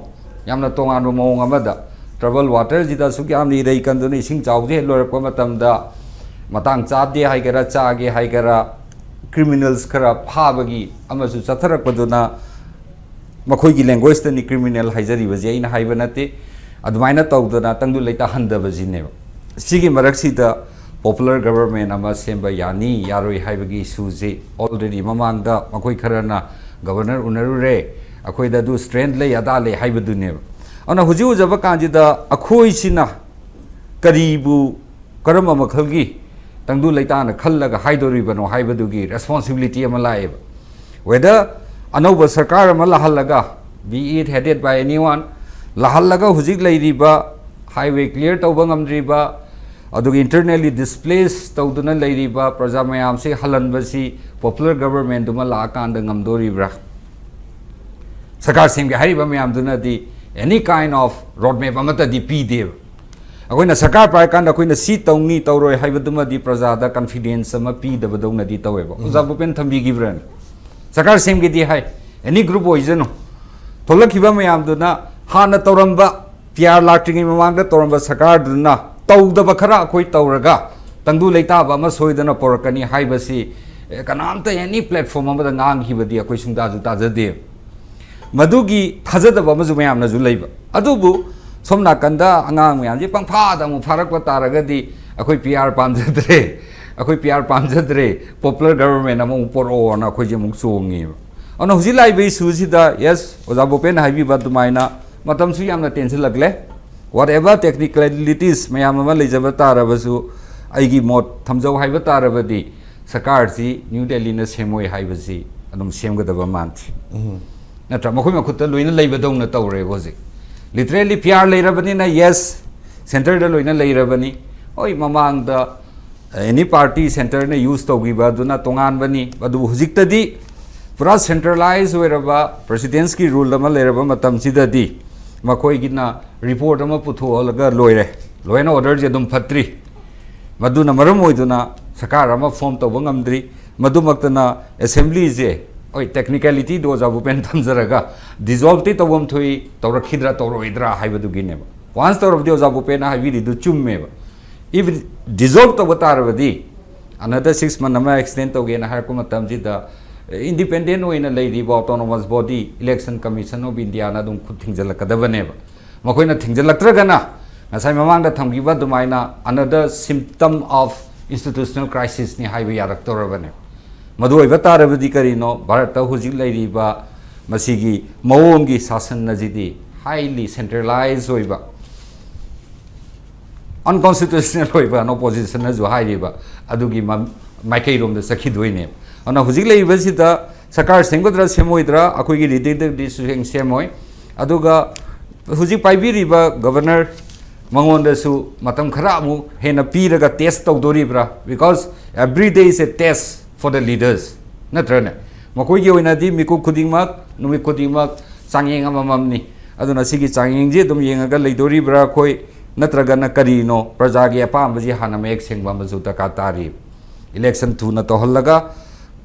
ꯌꯥꯝꯅ ꯇꯣꯉꯥꯟꯕ ꯃꯑꯣꯡ ꯑꯃꯗ, trouble waterꯁꯤꯗ ꯑꯁꯨꯛ ꯌꯥꯝꯅ ꯏꯔꯩ ꯀꯟꯗꯨꯅ ꯏꯁꯤꯡ ꯆꯥꯎꯕꯁꯦ ꯍꯦꯛ ꯂꯣꯏꯔꯛꯄ ꯃꯇꯝꯗ ꯃꯇꯥꯡ ꯆꯥꯗꯦ ꯍꯥꯏꯒꯦꯔꯥ, ꯆꯥꯒꯦ ꯍꯥꯏꯒꯦꯔꯥ, criminals ꯈꯔ ꯐꯥꯕꯒꯤ ꯑꯃꯁꯨ ꯆꯠꯊꯔꯛꯄꯗꯨꯅ, ꯃꯈꯣꯏꯒꯤ languageꯇꯅꯤ criminal ꯍꯥꯏꯖꯔꯤꯕꯁꯦ, ꯑꯩꯅ ꯍꯥꯏꯕ ꯅꯠꯇꯦ, ꯑꯗꯨꯃꯥꯏꯅ ꯇꯧꯗꯅ ꯇꯪꯗꯨ ꯂꯩꯇꯥꯍꯟꯗꯕꯁꯤꯅꯦꯕ꯫ ꯁꯤꯒꯤ ꯃꯔꯛꯁꯤꯗ popular government ꯑꯃ ꯁꯦꯝꯕ ꯌꯥꯅꯤ ꯌꯥꯔꯣꯏ ꯍꯥꯏꯕꯒꯤ issueꯁꯤ already ꯃꯃꯥꯡꯗ ꯃꯈꯣꯏ ꯈꯔꯅ governor ꯎꯅꯔꯨꯔꯦ, ꯑꯩꯈꯣꯏꯗ ꯑꯗꯨ strength ꯂꯩ ꯑꯗꯥ ꯂꯩ ꯍꯥꯏꯕꯗꯨꯅꯦꯕ꯫ ꯑꯗꯨꯅ ꯍꯧꯖꯤꯛ ꯎꯖꯕ ꯀꯥꯟꯁꯤꯗ ꯑꯩꯈꯣꯏꯁꯤꯅ ꯀꯔꯤꯕꯨ, ꯀꯔꯝꯕ ꯃꯈꯜꯒꯤ ꯇꯪꯗꯨ ꯂꯩꯇꯥꯅ ꯈꯜꯂꯒ ꯍꯥꯏꯗꯣꯔꯤꯕꯅꯣ ꯍꯥꯏꯕꯗꯨꯒꯤ responsibility ꯑꯃ ꯂꯥꯛꯑꯦꯕ꯫ Whether ꯑꯅꯧꯕ ꯁꯔꯀꯥꯔ ꯑꯃ ꯂꯥꯛꯍꯜꯂꯒ, be it headed by anyone, ꯂꯥꯛꯍꯜꯂꯒ ꯍꯧꯖꯤꯛ ꯂꯩꯔꯤꯕ highway clear ꯇꯧꯕ ꯉꯝꯗ꯭ꯔꯤꯕ, ꯑꯗꯨꯒ internally displace ꯇꯧꯗꯨꯅ ꯂꯩꯔꯤꯕ ꯄ꯭ꯔꯖꯥ ꯃꯌꯥꯝꯁꯤ ꯍꯜꯍꯟꯕꯁꯤ popular governmentꯗꯨꯃ ꯂꯥꯛꯑꯀꯥꯟꯗ ꯉꯝꯗꯣꯔꯤꯕ꯭ꯔꯥ? ꯁꯔꯀꯥꯔ ꯁꯦꯝꯒꯦ ꯍꯥꯏꯔꯤꯕ ꯃꯌꯥꯝꯗꯨꯅꯗꯤ any kind of road map ꯑꯃꯠꯇꯗꯤ ꯄꯤꯗꯦꯕ꯫ ꯑꯩꯈꯣꯏꯅ ꯁꯔꯀꯥꯔ ꯄꯥꯏꯔꯀꯥꯟꯗ ꯑꯩꯈꯣꯏꯅ ꯁꯤ ꯇꯧꯅꯤ ꯇꯧꯔꯣꯏ ꯍꯥꯏꯕꯗꯨꯃꯗꯤ ꯄ꯭ꯔꯖꯥꯗ confidence ꯑꯃ ꯄꯤꯗꯕꯗꯧꯅꯗꯤ ꯇꯧꯋꯦꯕ꯫ ꯑꯣꯖꯥ ꯚꯨꯄꯦꯟ ꯊꯝꯕꯤꯈꯤꯕ꯭ꯔꯥꯅꯦ? ꯁꯔꯀꯥꯔ ꯁꯦꯝꯒꯦꯗꯤ ꯍꯥꯏ, ꯑꯦꯅꯤ ꯒ꯭ꯔꯨꯞ ꯑꯣꯏꯖꯅꯨ, ꯊꯣꯛꯂꯛꯈꯤꯕ ꯃꯌꯥꯝꯗꯨꯅ ꯍꯥꯟꯅ ꯇꯧꯔꯝꯕ, ꯄꯤ ꯑꯥꯔ ꯂꯥꯛꯇ꯭ꯔꯤꯉꯩ ꯃꯃꯥꯡꯗ ꯇꯧꯔꯝꯕ ꯁꯔꯀꯥꯔꯗꯨꯅ ꯇꯧꯗꯕ ꯈꯔ ꯑꯩꯈꯣꯏ ꯇꯧꯔꯒ ꯇꯪꯗꯨ ꯂꯩꯇꯥꯕ ꯑꯃ ꯁꯣꯏꯗꯅ ꯄꯣꯔꯛꯀꯅꯤ ꯍꯥꯏꯕꯁꯤ, ꯑꯦ, ꯀꯅꯥꯝꯇ ꯑꯦꯅꯤ ꯄ꯭ꯂꯦꯠꯐꯣꯔꯝ ꯑꯃꯗ ꯉꯥꯡꯈꯤꯕꯗꯤ ꯑꯩꯈꯣꯏ ꯁꯨꯡꯇꯥꯁꯨ ꯇꯥꯖꯗꯦ꯫ ꯃꯗꯨꯒꯤ ꯊꯥꯖꯗꯕ ꯑꯃꯁꯨ ꯃꯌꯥꯝꯅꯁꯨ ꯂꯩꯕ꯫ ꯑꯗꯨꯕꯨ ꯁꯣꯝ ꯅꯥꯀꯟꯗ ꯑꯉꯥꯡ ꯃꯌꯥꯝꯁꯦ ꯄꯪꯐꯥꯗ ꯑꯃꯨꯛ ꯐꯥꯔꯛꯄ ꯇꯥꯔꯒꯗꯤ ꯑꯩꯈꯣꯏ ꯄꯤ ꯑꯥꯔ ꯄꯥꯝꯖꯗ꯭ꯔꯦ, ꯑꯩꯈꯣꯏ ꯄꯤ ꯑꯥꯔ ꯄꯥꯝꯖꯗ꯭ꯔꯦ, ꯄꯣꯄꯨꯂꯔ ꯒꯕꯔꯟꯃꯦꯟ ꯑꯃꯃꯨꯛ ꯄꯣꯔꯛꯑꯣꯅ ꯑꯩꯈꯣꯏꯁꯦ ꯑꯃꯨꯛ ꯆꯣꯡꯉꯦꯕ꯫ ꯑꯗꯨꯅ ꯍꯧꯖꯤꯛ ꯂꯥꯛꯏꯕ ꯏꯁꯨꯁꯤꯗ, ꯌꯦꯁ, ꯑꯣꯖꯥ ꯚꯨꯄꯦꯟꯅ ꯍꯥꯏꯕꯤꯕ ꯑꯗꯨꯃꯥꯏꯅ ꯃꯇꯝꯁꯨ ꯌꯥꯝꯅ ꯇꯦꯟꯁꯤꯜꯂꯛꯂꯦ꯫ Whatever technicalities ꯃꯌꯥꯝ ꯑꯃ ꯂꯩꯖꯕ ꯇꯥꯔꯕꯁꯨ, ꯑꯩꯒꯤ ꯃꯣꯠ ꯊꯝꯖꯧ ꯍꯥꯏꯕ ꯇꯥꯔꯕꯗꯤ, ꯁꯔꯀꯥꯔꯁꯤ ꯅ꯭ꯌꯨ ꯗꯦꯜꯂꯤꯅ ꯁꯦꯝꯃꯣꯏ ꯍꯥꯏꯕꯁꯤ ꯑꯗꯨꯝ ꯁꯦꯝꯒꯗꯕ ꯃꯥꯟꯗꯦ꯫ ꯅꯠꯇ꯭ꯔꯥ? ꯃꯈꯣꯏ ꯃꯈꯨꯠꯇ ꯂꯣꯏꯅ ꯂꯩꯕꯗꯧꯅ ꯇꯧꯔꯦꯕ ꯍꯧꯖꯤꯛ꯫ ꯂꯤꯇꯔꯦꯜꯂꯤ ꯄꯤ ꯑꯥꯔ ꯂꯩꯔꯕꯅꯤꯅ, ꯌꯦꯁ, ꯁꯦꯟꯇꯔꯗ ꯂꯣꯏꯅ ꯂꯩꯔꯕꯅꯤ꯫ ꯍꯣꯏ, ꯃꯃꯥꯡꯗ ꯑꯦꯅꯤ ꯄꯥꯔꯇꯤ ꯁꯦꯟꯇꯔꯅ ꯌꯨꯁ ꯇꯧꯈꯤꯕ ꯑꯗꯨꯅ ꯇꯣꯉꯥꯟꯕꯅꯤ, ꯑꯗꯨꯕꯨ ꯍꯧꯖꯤꯛꯇꯗꯤ ꯄꯨꯔꯥ ꯁꯦꯟꯇ꯭ꯔꯦꯂꯥꯏꯖ ꯑꯣꯏꯔꯕ ꯄ꯭ꯔꯦꯁꯤꯗꯦꯟꯁꯀꯤ ꯔꯨꯜ ꯑꯃ ꯂꯩꯔꯕ ꯃꯇꯝꯁꯤꯗꯗꯤ ꯃꯈꯣꯏꯒꯤꯅ ꯔꯤꯄꯣꯔꯠ ꯑꯃ ꯄꯨꯊꯣꯛꯍꯜꯂꯒ ꯂꯣꯏꯔꯦ꯫ ꯂꯣ ꯑꯦꯟ ꯑꯣꯔꯗꯔꯁꯦ ꯑꯗꯨꯝ ꯐꯠꯇ꯭ꯔꯤ꯫ ꯃꯗꯨꯅ ꯃꯔꯝ ꯑꯣꯏꯗꯨꯅ ꯁꯔꯀꯥꯔ ꯑꯃ ꯐꯣꯝ ꯇꯧꯕ ꯉꯝꯗ꯭ꯔꯤ꯫ ꯃꯗꯨꯃꯛꯇꯅ ꯑꯦꯁꯦꯝꯕ꯭ꯂꯤꯁꯦ, ꯍꯣꯏ, ꯇꯦꯛꯅꯤꯀꯦꯂꯤꯇꯤꯗꯣ ꯑꯣꯖꯥ ꯚꯨꯄꯦꯟ ꯊꯝꯖꯔꯒ, ꯗꯤꯖꯣꯜꯕꯇꯤ ꯇꯧꯐꯝ ꯊꯣꯛꯏ, ꯇꯧꯔꯛꯈꯤꯗ꯭ꯔꯥ ꯇꯧꯔꯛꯑꯣꯏꯗ꯭ꯔꯥ ꯍꯥꯏꯕꯗꯨꯒꯤꯅꯦꯕ꯫ ꯋꯥꯟꯁ ꯇꯧꯔꯕꯗꯤ ꯑꯣꯖꯥ ꯚꯨꯄꯦꯟꯅ ꯍꯥꯏꯕꯤꯔꯤꯗꯨ ꯆꯨꯝꯃꯦꯕ꯫ ꯏꯐ ꯗꯤꯖꯣꯜꯕ ꯇꯧꯕ ꯇꯥꯔꯕꯗꯤ, ꯑꯅꯗꯔ ꯁꯤꯛꯁ ꯃꯟꯊ ꯑꯃ ꯑꯦꯛꯁꯇꯦꯟ ꯇꯧꯒꯦꯅ ꯍꯥꯏꯔꯛꯄ ꯃꯇꯝꯁꯤꯗ, ꯏꯟꯗꯤꯄꯦꯟꯗꯦꯟ ꯑꯣꯏꯅ ꯂꯩꯔꯤꯕ autonomous body, election commission of ꯏꯟꯗꯤꯌꯥꯅ ꯑꯗꯨꯝ ꯈꯨꯠ ꯊꯤꯡꯖꯤꯜꯂꯛꯀꯗꯕꯅꯦꯕ꯫ ꯃꯈꯣꯏꯅ ꯊꯤꯡꯖꯤꯜꯂꯛꯇ꯭ꯔꯒꯅ, ꯉꯁꯥꯏ ꯃꯃꯥꯡꯗ ꯊꯝꯈꯤꯕ ꯑꯗꯨꯃꯥꯏꯅ, another symptom of institutional crisisꯅꯤ ꯍꯥꯏꯕ ꯌꯥꯔꯛꯇꯧꯔꯕꯅꯦ꯫ ꯃꯗꯨ ꯑꯣꯏꯕ ꯇꯥꯔꯕꯗꯤ ꯀꯔꯤꯅꯣ? ꯚꯥꯔꯠꯇ ꯍꯧꯖꯤꯛ ꯂꯩꯔꯤꯕ ꯃꯁꯤꯒꯤ ꯃꯑꯣꯡꯒꯤ ꯁꯥꯁꯟ ꯑꯁꯤꯗꯤ highly centralized ꯑꯣꯏꯕ, unconstitutional ꯑꯣꯏꯕ, ꯑꯣꯄꯣꯖꯤꯁꯟꯅꯁꯨ ꯍꯥꯏꯔꯤꯕ ꯑꯗꯨꯒꯤ ꯃ-, ꯃꯥꯏꯀꯩꯔꯣꯝꯗ ꯆꯠꯈꯤꯗꯣꯏꯅꯦꯕ꯫ ꯑꯗꯨꯅ ꯍꯧꯖꯤꯛ ꯂꯩꯔꯤꯕꯁꯤꯗ ꯁꯔꯀꯥꯔ ꯁꯦꯝꯒꯗ꯭ꯔꯥ ꯁꯦꯝꯃꯣꯏꯗ꯭ꯔꯥ, ꯑꯩꯈꯣꯏꯒꯤ ꯂꯤꯗꯔꯗꯗꯤ ꯁꯨꯡꯁꯦꯝ ꯁꯦꯝꯃꯣꯏ꯫ ꯑꯗꯨꯒ ꯍꯧꯖꯤꯛ ꯄꯥꯏꯕꯤꯔꯤꯕ ꯒꯕꯔꯅꯔ ꯃꯉꯣꯟꯗꯁꯨ ꯃꯇꯝ ꯈꯔ ꯑꯃꯨꯛ ꯍꯦꯟꯅ ꯄꯤꯔꯒ ꯇꯦꯁ ꯇꯧꯗꯣꯔꯤꯕ꯭ꯔꯥ? Because every day is a test for the leaders, ꯅꯠꯇ꯭ꯔꯅꯦ? ꯃꯈꯣꯏꯒꯤ ꯑꯣꯏꯅꯗꯤ ꯃꯤꯀꯨꯞ ꯈꯨꯗꯤꯡꯃꯛ, ꯅꯨꯃꯤꯠ ꯈꯨꯗꯤꯡꯃꯛ ꯆꯥꯡꯌꯦꯡ ꯑꯃꯃꯝꯅꯤ꯫ ꯑꯗꯨꯅ ꯁꯤꯒꯤ ꯆꯥꯡꯌꯦꯡꯁꯤ ꯑꯗꯨꯝ ꯌꯦꯡꯉꯒ ꯂꯩꯗꯣꯔꯤꯕ꯭ꯔꯥ ꯑꯩꯈꯣꯏ, ꯅꯠꯇ꯭ꯔꯒꯅ ꯀꯔꯤꯅꯣ? ꯄ꯭ꯔꯖꯥꯒꯤ ꯑꯄꯥꯝꯕꯁꯤ ꯍꯥꯟꯅ ꯃꯌꯦꯛ ꯁꯦꯡꯕ ꯑꯃꯁꯨ ꯗꯔꯀꯥꯔ ꯇꯥꯔꯤ꯫ ꯏꯂꯦꯛꯁꯟ ꯊꯨꯅ ꯇꯧꯍꯜꯂꯒ,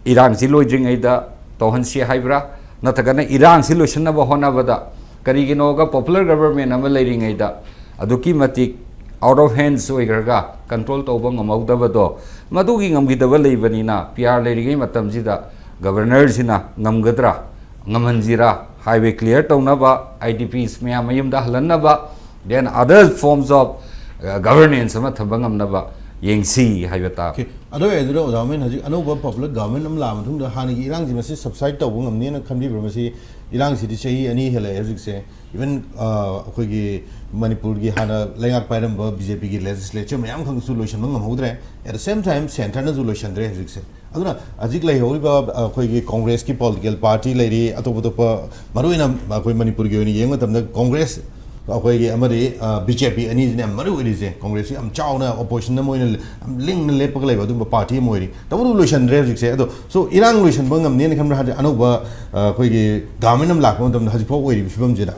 ꯏꯔꯥꯡꯁꯤ ꯂꯣꯏꯗ꯭ꯔꯤꯉꯩꯗ ꯇꯧꯍꯟꯁꯤ ꯍꯥꯏꯕ꯭ꯔꯥ? ꯅꯠꯇ꯭ꯔꯒꯅ ꯏꯔꯥꯡꯁꯤ ꯂꯣꯏꯁꯤꯟꯅꯕ ꯍꯣꯠꯅꯕꯗ, ꯀꯔꯤꯒꯤꯅꯣꯒ popular government ꯑꯃ ꯂꯩꯔꯤꯉꯩꯗ ꯑꯗꯨꯛꯀꯤ ꯃꯇꯤꯛ out of hands ꯑꯣꯏꯈ꯭ꯔꯒ control ꯇꯧꯕ ꯉꯝꯍꯧꯗꯕꯗꯣ, ꯃꯗꯨꯒꯤ ꯉꯝꯈꯤꯗꯕ ꯂꯩꯕꯅꯤꯅ, ꯄꯤ ꯑꯥꯔ ꯂꯩꯔꯤꯉꯩ ꯃꯇꯝꯁꯤꯗ governorꯁꯤꯅ ꯉꯝꯒꯗ꯭ꯔꯥ, ꯉꯝꯍꯟꯁꯤꯔꯥ, highway clear ꯇꯧꯅꯕ, I D Ps ꯃꯌꯥꯝ ꯃꯌꯨꯝꯗ ꯍꯜꯍꯟꯅꯕ, then other forms of, uh, governance ꯑꯃ ꯊꯝꯕ ꯉꯝꯅꯕ ꯌꯦꯡꯁꯤ ꯍꯥꯏꯕ ꯇꯥꯔꯦ꯫ Okay. ꯑꯗꯨ ꯑꯣꯏꯔꯗꯤ ꯑꯣꯖꯥ ꯃꯣꯏꯅ ꯍꯧꯖꯤꯛ ꯑꯅꯧꯕ popular government ꯑꯃ ꯂꯥꯛꯑ ꯃꯇꯨꯡꯗ ꯍꯥꯟꯅꯒꯤ ꯏꯔꯥꯡꯁꯤ ꯃꯁꯤ subside ꯇꯧꯕ ꯉꯝꯅꯤꯅ ꯈꯟꯕꯤꯕ꯭ꯔꯥ? ꯃꯁꯤ ꯏꯔꯥꯡꯁꯤꯗꯤ ꯆꯍꯤ ꯑꯅꯤ ꯍꯦꯜꯂꯛꯑꯦ ꯍꯧꯖꯤꯛꯁꯦ꯫ Even, ꯑ, ꯑꯩꯈꯣꯏꯒꯤ ꯃꯅꯤꯄꯨꯔꯒꯤ ꯍꯥꯟꯅ ꯂꯩꯉꯥꯛ ꯄꯥꯏꯔꯝꯕ B J Pꯒꯤ legislature ꯃꯌꯥꯝ ꯈꯪꯁꯨ ꯂꯣꯏꯁꯤꯟꯕ ꯉꯝꯍꯧꯗ꯭ꯔꯦ꯫ At the same time centreꯅꯁꯨ ꯂꯣꯏꯁꯤꯟꯗ꯭ꯔꯦ ꯍꯧꯖꯤꯛꯁꯦ꯫ ꯑꯗꯨꯅ ꯍꯧꯖꯤꯛ ꯂꯩꯍꯧꯔꯤꯕ, ꯑ, ꯑꯩꯈꯣꯏꯒꯤ Congressꯀꯤ political party ꯂꯩꯔꯤ, ꯑꯇꯣꯞ ꯑꯇꯣꯞꯄ, ꯃꯔꯨꯑꯣꯏꯅ ꯑꯩꯈꯣꯏ ꯃꯅꯤꯄꯨꯔꯒꯤ ꯑꯣꯏꯅ ꯌꯦꯡꯕ ꯃꯇꯝꯗ Congress ꯑꯩꯈꯣꯏꯒꯤ ꯑꯃꯗꯤ, ꯑ, B J P ꯑꯅꯤꯁꯤꯅ ꯌꯥꯝ ꯃꯔꯨ ꯑꯣꯏꯔꯤꯁꯦ꯫ Congressꯁꯤ ꯌꯥꯝ ꯆꯥꯎꯅ opposition ꯑꯃ ꯑꯣꯏꯅ ꯌꯥꯝ ꯂꯤꯡꯅ ꯂꯦꯞꯄꯒ ꯂꯩꯕ ꯑꯗꯨꯝꯕ party ꯑꯃ ꯑꯣꯏꯔꯤ꯫ ꯇꯧꯕꯇꯕꯨ ꯂꯣꯏꯁꯤꯟꯗ꯭ꯔꯦ ꯍꯧꯖꯤꯛꯁꯦ꯫ ꯑꯗꯣ, so, ꯏꯔꯥꯡ ꯂꯣꯏꯁꯤꯟꯕ ꯉꯝꯅꯦꯅ ꯈꯟꯕ꯭ꯔꯥ? ꯍꯥꯏꯗꯤ ꯑꯅꯧꯕ, ꯑ, ꯑꯩꯈꯣꯏꯒꯤ government ꯑꯃ ꯂꯥꯛꯄ ꯃꯇꯝꯗ ꯍꯧꯖꯤꯛꯐꯥꯎ ꯑꯣꯏꯔꯤꯕ ꯐꯤꯕꯝꯁꯤꯗ?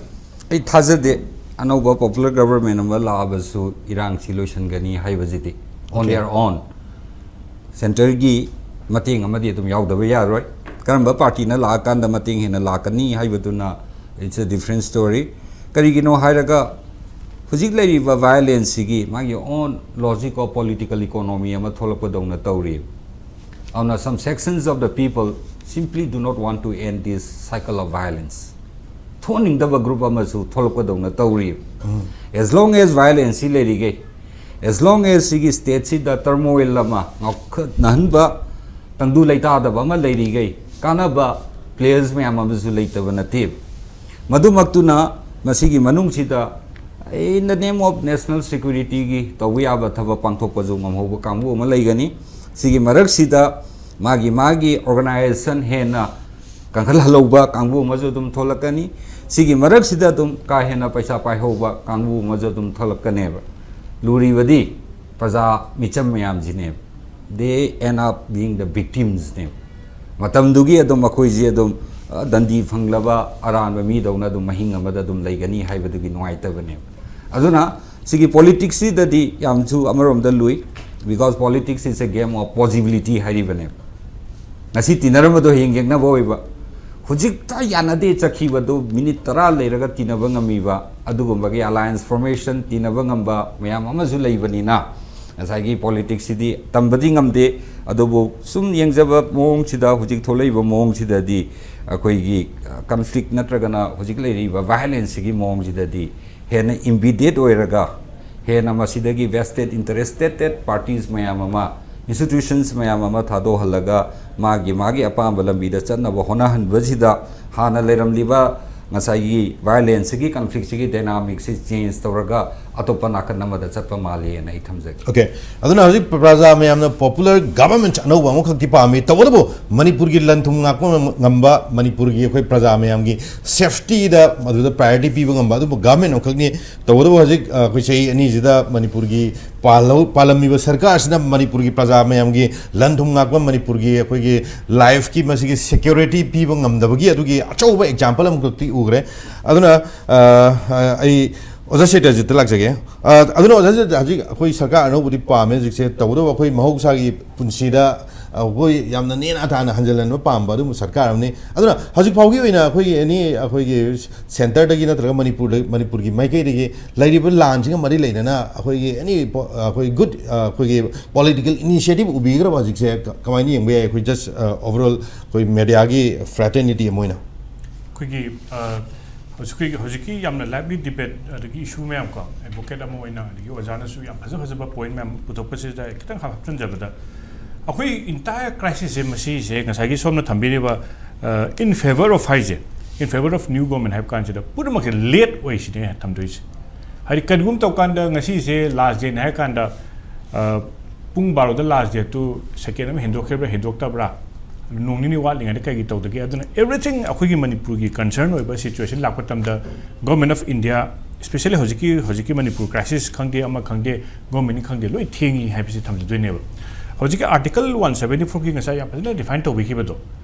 ꯑꯩ ꯊꯥꯖꯗꯦ ꯑꯅꯧꯕ popular government ꯑꯃ ꯂꯥꯛꯑꯕꯁꯨ ꯏꯔꯥꯡꯁꯤ ꯂꯣꯏꯁꯤꯟꯒꯅꯤ ꯍꯥꯏꯕꯁꯤꯗꯤ, on Okay. their own, centreꯒꯤ ꯃꯇꯦꯡ ꯑꯃꯗꯤ ꯑꯗꯨꯝ ꯌꯥꯎꯗꯕ ꯌꯥꯔꯣꯏ꯫ ꯀꯔꯝꯕ partyꯅ ꯂꯥꯛꯑꯀꯥꯟꯗ ꯃꯇꯦꯡ ꯍꯦꯟꯅ ꯂꯥꯛꯀꯅꯤ ꯍꯥꯏꯕꯗꯨꯅ, it's a different story꯫ ꯀꯔꯤꯒꯤꯅꯣ ꯍꯥꯏꯔꯒ, ꯍꯧꯖꯤꯛ ꯂꯩꯔꯤꯕ violenceꯁꯤꯒꯤ ꯃꯥꯒꯤ own logic of political economy ꯑꯃ ꯊꯣꯛꯂꯛꯄꯗꯧꯅ ꯇꯧꯔꯤ꯫ ꯑꯗꯨꯅ some sections of the people simply do not want to end this cycle of violence꯫ ꯊꯣꯛꯍꯟꯅꯤꯡꯗꯕ group ꯑꯃꯁꯨ ꯊꯣꯛꯂꯛꯄꯗꯧꯅ ꯇꯧꯔꯤ꯫ As long as violenceꯁꯤ ꯂꯩꯔꯤꯈꯩ, as long as ꯁꯤꯒꯤ stateꯁꯤꯗ turmoil ꯑꯃ, ꯉꯥꯎꯈꯠꯅꯍꯟꯕ, ꯇꯪꯗꯨ ꯂꯩꯇꯥꯗꯕ ꯑꯃ ꯂꯩꯔꯤꯈꯩ, ꯀꯥꯟꯅꯕ players ꯃꯌꯥꯝ ꯑꯃꯁꯨ ꯂꯩꯇꯕ ꯅꯠꯇꯦ꯫ ꯃꯗꯨꯃꯛꯇꯨꯅ ꯃꯁꯤꯒꯤ ꯃꯅꯨꯡꯁꯤꯗ in the name of national securityꯒꯤ ꯇꯧꯕ ꯌꯥꯕ ꯊꯕꯛ ꯄꯥꯡꯊꯣꯛꯄꯁꯨ ꯉꯝꯍꯧꯕ ꯀꯥꯡꯕꯨ ꯑꯃ ꯂꯩꯒꯅꯤ꯫ ꯁꯤꯒꯤ ꯃꯔꯛꯁꯤꯗ ꯃꯥꯒꯤ ꯃꯥꯒꯤ organization ꯍꯦꯟꯅ ꯀꯟꯈꯠꯍꯜꯍꯧꯕ ꯀꯥꯡꯕꯨ ꯑꯃꯁꯨ ꯑꯗꯨꯝ ꯊꯣꯛꯂꯛꯀꯅꯤ꯫ ꯁꯤꯒꯤ ꯃꯔꯛꯁꯤꯗ ꯑꯗꯨꯝ ꯀꯥ ꯍꯦꯟꯅ ꯄꯩꯁꯥ ꯄꯥꯏꯍꯧꯕ ꯀꯥꯡꯕꯨ ꯑꯃꯁꯨ ꯑꯗꯨꯝ ꯊꯣꯛꯂꯛꯀꯅꯦꯕ꯫ ꯂꯨꯔꯤꯕꯗꯤ ꯄ꯭ꯔꯖꯥ ꯃꯤꯆꯝ ꯃꯌꯥꯝꯁꯤꯅꯦꯕ꯫ They end up being the victimsꯅꯦꯕ꯫ ꯃꯇꯝꯗꯨꯒꯤ ꯑꯗꯨꯝ ꯑꯩꯈꯣꯏꯁꯦ ꯑꯗꯨꯝ, ꯑ, ꯗꯟꯗꯤ ꯐꯪꯂꯕ ꯑꯔꯥꯟꯕ ꯃꯤꯗꯧꯅ ꯑꯗꯨꯝ ꯃꯍꯤꯡ ꯑꯃꯗ ꯑꯗꯨꯝ ꯂꯩꯒꯅꯤ ꯍꯥꯏꯕꯗꯨꯒꯤ ꯅꯨꯡꯉꯥꯏꯇꯕꯅꯦꯕ꯫ ꯑꯗꯨꯅ ꯁꯤꯒꯤ politicsꯁꯤꯗꯗꯤ ꯌꯥꯝꯁꯨ ꯑꯃꯔꯣꯝꯗ ꯂꯨꯏ, because politics is a game of possibility ꯍꯥꯏꯔꯤꯕꯅꯦꯕ꯫ ꯉꯁꯤ ꯇꯤꯟꯅꯔꯝꯕꯗꯣ ꯍꯌꯦꯡ ꯌꯦꯛꯅꯕ ꯑꯣꯏꯕ, ꯍꯧꯖꯤꯛꯇ ꯌꯥꯅꯗꯦ ꯆꯠꯈꯤꯕꯗꯣ ꯃꯤꯅꯤꯠ ꯇꯔꯥ ꯂꯩꯔꯒ ꯇꯤꯟꯅꯕ ꯉꯝꯃꯤꯕ, ꯑꯗꯨꯒꯨꯝꯕꯒꯤ alliance formation, ꯇꯤꯟꯅꯕ ꯉꯝꯕ ꯃꯌꯥꯝ ꯑꯃꯁꯨ ꯂꯩꯕꯅꯤꯅ, ꯉꯁꯥꯏꯒꯤ ꯄꯣꯂꯤꯇꯤꯛꯁꯁꯤꯗꯤ ꯇꯝꯕꯗꯤ ꯉꯝꯗꯦ꯫ ꯑꯗꯨꯕꯨ ꯁꯨꯝ ꯌꯦꯡꯖꯕ ꯃꯑꯣꯡꯁꯤꯗ, ꯍꯧꯖꯤꯛ ꯊꯣꯛꯂꯛꯏꯕ ꯃꯑꯣꯡꯁꯤꯗꯗꯤ ꯑꯩꯈꯣꯏꯒꯤ ꯀꯟꯐ꯭ꯂꯤꯛ ꯅꯠꯇ꯭ꯔꯒꯅ ꯍꯧꯖꯤꯛ ꯂꯩꯔꯤꯕ ꯚꯥꯏꯑꯣꯂꯦꯟꯁꯁꯤꯒꯤ ꯃꯑꯣꯡꯁꯤꯗꯗꯤ ꯍꯦꯟꯅ ꯏꯝꯕꯤꯗꯦꯠ ꯑꯣꯏꯔꯒ, ꯍꯦꯟꯅ ꯃꯁꯤꯗꯒꯤ vested interested parties ꯃꯌꯥꯝ ꯑꯃ, institutions ꯃꯌꯥꯝ ꯑꯃ ꯊꯥꯗꯣꯛꯍꯜꯂꯒ, ꯃꯥꯒꯤ ꯃꯥꯒꯤ ꯑꯄꯥꯝꯕ ꯂꯝꯕꯤꯗ ꯆꯠꯅꯕ ꯍꯣꯠꯅꯍꯟꯕꯁꯤꯗ, ꯍꯥꯟꯅ ꯂꯩꯔꯝꯂꯤꯕ ꯉꯁꯥꯏꯒꯤ ꯚꯥꯏꯑꯣꯂꯦꯟꯁꯁꯤꯒꯤ, ꯀꯟꯐ꯭ꯂꯤꯛꯁꯤꯒꯤ ꯗꯥꯏꯅꯥꯃꯤꯛꯁꯤ ꯆꯦꯟꯖ ꯇꯧꯔꯒ ꯑꯇꯣꯞꯄ ꯅꯥꯀꯟ ꯑꯃꯗ ꯆꯠꯄ ꯃꯥꯜꯂꯦꯅ ꯑꯩ ꯊꯝꯖꯒꯦ꯫ Okay, ꯑꯗꯨꯅ ꯍꯧꯖꯤꯛ ꯄ꯭ꯔꯖꯥ ꯃꯌꯥꯝꯅ popular government ꯑꯅꯧꯕ ꯑꯃꯈꯛꯇꯤ ꯄꯥꯝꯃꯤ꯫ ꯇꯧꯕꯇꯕꯨ ꯃꯅꯤꯄꯨꯔꯒꯤ ꯂꯟ ꯊꯨꯝ ꯉꯥꯛꯄ ꯉꯝꯕ, ꯃꯅꯤꯄꯨꯔꯒꯤ ꯑꯩꯈꯣꯏ ꯄ꯭ꯔꯖꯥ ꯃꯌꯥꯝꯒꯤ safetyꯗ ꯃꯗꯨꯗ priority ꯄꯤꯕ ꯉꯝꯕ ꯑꯗꯨꯝꯕ government ꯑꯃꯈꯛꯅꯤ꯫ ꯇꯧꯕꯇꯕꯨ ꯍꯧꯖꯤꯛ, ꯑ, ꯑꯩꯈꯣꯏ ꯆꯍꯤ ꯑꯅꯤꯁꯤꯗ ꯃꯅꯤꯄꯨꯔꯒꯤ ꯄꯥꯜꯍꯧ-, ꯄꯥꯜꯂꯝꯃꯤꯕ ꯁꯔꯀꯥꯔꯁꯤꯅ ꯃꯅꯤꯄꯨꯔꯒꯤ ꯄ꯭ꯔꯖꯥ ꯃꯌꯥꯝꯒꯤ ꯂꯟ ꯊꯨꯝ ꯉꯥꯛꯄ, ꯃꯅꯤꯄꯨꯔꯒꯤ ꯑꯩꯈꯣꯏꯒꯤ lifeꯀꯤ ꯃꯁꯤꯒꯤ security ꯄꯤꯕ ꯉꯝꯗꯕꯒꯤ ꯑꯗꯨꯒꯤ ꯑꯆꯧꯕ example ꯑꯃꯈꯛꯇꯤ ꯎꯈ꯭ꯔꯦ꯫ ꯑꯗꯨꯅ, ꯑ, ꯑ, ꯑꯩ ꯑꯣꯖꯥ ꯁꯩꯇꯖꯤꯠꯇ ꯂꯥꯛꯆꯒꯦ꯫ ꯑ, ꯑꯗꯨꯅ ꯑꯣꯖꯥ ꯁꯩꯇꯖꯤꯠ, ꯍꯧꯖꯤꯛ ꯑꯩꯈꯣꯏ ꯁꯔꯀꯥꯔ ꯑꯅꯧꯕꯗꯤ ꯄꯥꯝꯃꯦ ꯍꯧꯖꯤꯛꯁꯦ, ꯇꯧꯕꯇꯕꯨ ꯑꯩꯈꯣꯏ ꯃꯍꯧꯁꯥꯒꯤ ꯄꯨꯟꯁꯤꯗ ꯑꯩꯈꯣꯏ ꯌꯥꯝꯅ ꯅꯦꯅꯥ ꯇꯥꯅ ꯍꯟꯖꯤꯜꯍꯟꯕ ꯄꯥꯝꯕ ꯑꯗꯨꯒꯨꯝꯕ ꯁꯔꯀꯥꯔ ꯑꯃꯅꯤ꯫ ꯑꯗꯨꯅ ꯍꯧꯖꯤꯛ ꯐꯥꯎꯒꯤ ꯑꯣꯏꯅ ꯑꯩꯈꯣꯏꯒꯤ ꯑꯦꯅꯤ, ꯑꯩꯈꯣꯏꯒꯤ centreꯗꯒꯤ ꯅꯠꯇ꯭ꯔꯒ ꯃꯅꯤꯄꯨꯔꯗ, ꯃꯅꯤꯄꯨꯔꯒꯤ ꯃꯥꯏꯀꯩꯗꯒꯤ ꯂꯩꯔꯤꯕ ꯂꯥꯟꯁꯤꯒ ꯃꯔꯤ ꯂꯩꯅꯅ ꯑꯩꯈꯣꯏꯒꯤ ꯑꯦꯅꯤ ꯄꯣ-, ꯑꯩꯈꯣꯏ good, ꯑꯩꯈꯣꯏꯒꯤ political initiative ꯎꯕꯤꯈ꯭ꯔꯕ ꯍꯧꯖꯤꯛꯁꯦ ꯀ-, ꯀꯃꯥꯏꯅ ꯌꯦꯡꯕ ꯌꯥꯏ? ꯑꯩꯈꯣꯏ just, ꯑ, overall ꯑꯩꯈꯣꯏ mediaꯒꯤ fraternity ꯑꯃ ꯑꯣꯏꯅ꯫ ꯑꯩꯈꯣꯏꯒꯤ, ꯑ, ꯍꯧꯖꯤꯛꯀꯤ, ꯍꯧꯖꯤꯛꯀꯤ ꯌꯥꯝꯅ lively debate, ꯑꯗꯒꯤ issue ꯃꯌꯥꯝ ꯀꯣ, advocate ꯑꯃ ꯑꯣꯏꯅ, ꯑꯗꯒꯤ ꯑꯣꯖꯥꯅꯁꯨ ꯌꯥꯝ ꯐꯖ ꯐꯖꯕ point ꯃꯌꯥꯝ ꯄꯨꯊꯣꯛꯄꯁꯤꯗ ꯈꯤꯇꯪ ꯍꯥꯞꯆꯤꯟꯖꯕꯗ, ꯑꯩꯈꯣꯏ entire crisisꯁꯦ, ꯃꯁꯤꯁꯦ ꯉꯁꯥꯏꯒꯤ ꯁꯣꯝꯅ ꯊꯝꯕꯤꯔꯤꯕ, ꯑ, in favour of ꯍꯥꯏꯁꯦ, in favour of new government ꯍꯥꯏꯕ ꯀꯥꯟꯁꯤꯗ ꯄꯨꯝꯅꯃꯛꯁꯦ late ꯑꯣꯏꯁꯤꯅꯦ ꯊꯝꯗꯣꯏꯁꯦ꯫ ꯍꯥꯏꯗꯤ ꯀꯔꯤꯒꯨꯝꯕ ꯇꯧꯀꯥꯟꯗ ꯉꯁꯤꯁꯦ last dateꯅꯦ ꯍꯥꯏ ꯀꯥꯟꯗ, ꯑ, ꯄꯨꯡ ꯕꯥꯔꯣꯗ last dateꯇꯨ second ꯑꯃ ꯍꯦꯟꯗꯣꯛꯈ꯭ꯔꯤꯕ꯭ꯔꯥ ꯍꯦꯟꯗꯣꯛꯇꯕ꯭ꯔꯥ, ꯅꯣꯡ ꯅꯤꯅꯤ ꯋꯥꯠꯂꯤꯉꯩꯗ ꯀꯩꯒꯤ ꯇꯧꯗꯒꯦ? ꯑꯗꯨꯅ everything ꯑꯩꯈꯣꯏꯒꯤ ꯃꯅꯤꯄꯨꯔꯒꯤ concern ꯑꯣꯏꯕ situation ꯂꯥꯛꯄ ꯃꯇꯝꯗ Government of India, especially ꯍꯧꯖꯤꯛꯀꯤ, ꯍꯧꯖꯤꯛꯀꯤ ꯃꯅꯤꯄꯨꯔ crisis ꯈꯪꯗꯦ, ꯑꯃ ꯈꯪꯗꯦ, governmentꯅꯤ ꯈꯪꯗꯦ, ꯂꯣꯏ ꯊꯦꯡꯉꯤ ꯍꯥꯏꯕꯁꯤ ꯊꯝꯖꯗꯣꯏꯅꯦꯕ꯫ ꯍꯧꯖꯤꯛꯀꯤ Article one seventy fourꯒꯤ ꯉꯁꯥꯏ ꯌꯥꯝ ꯐꯖꯅ define ꯇꯧꯕꯤꯈꯤꯕꯗꯣ,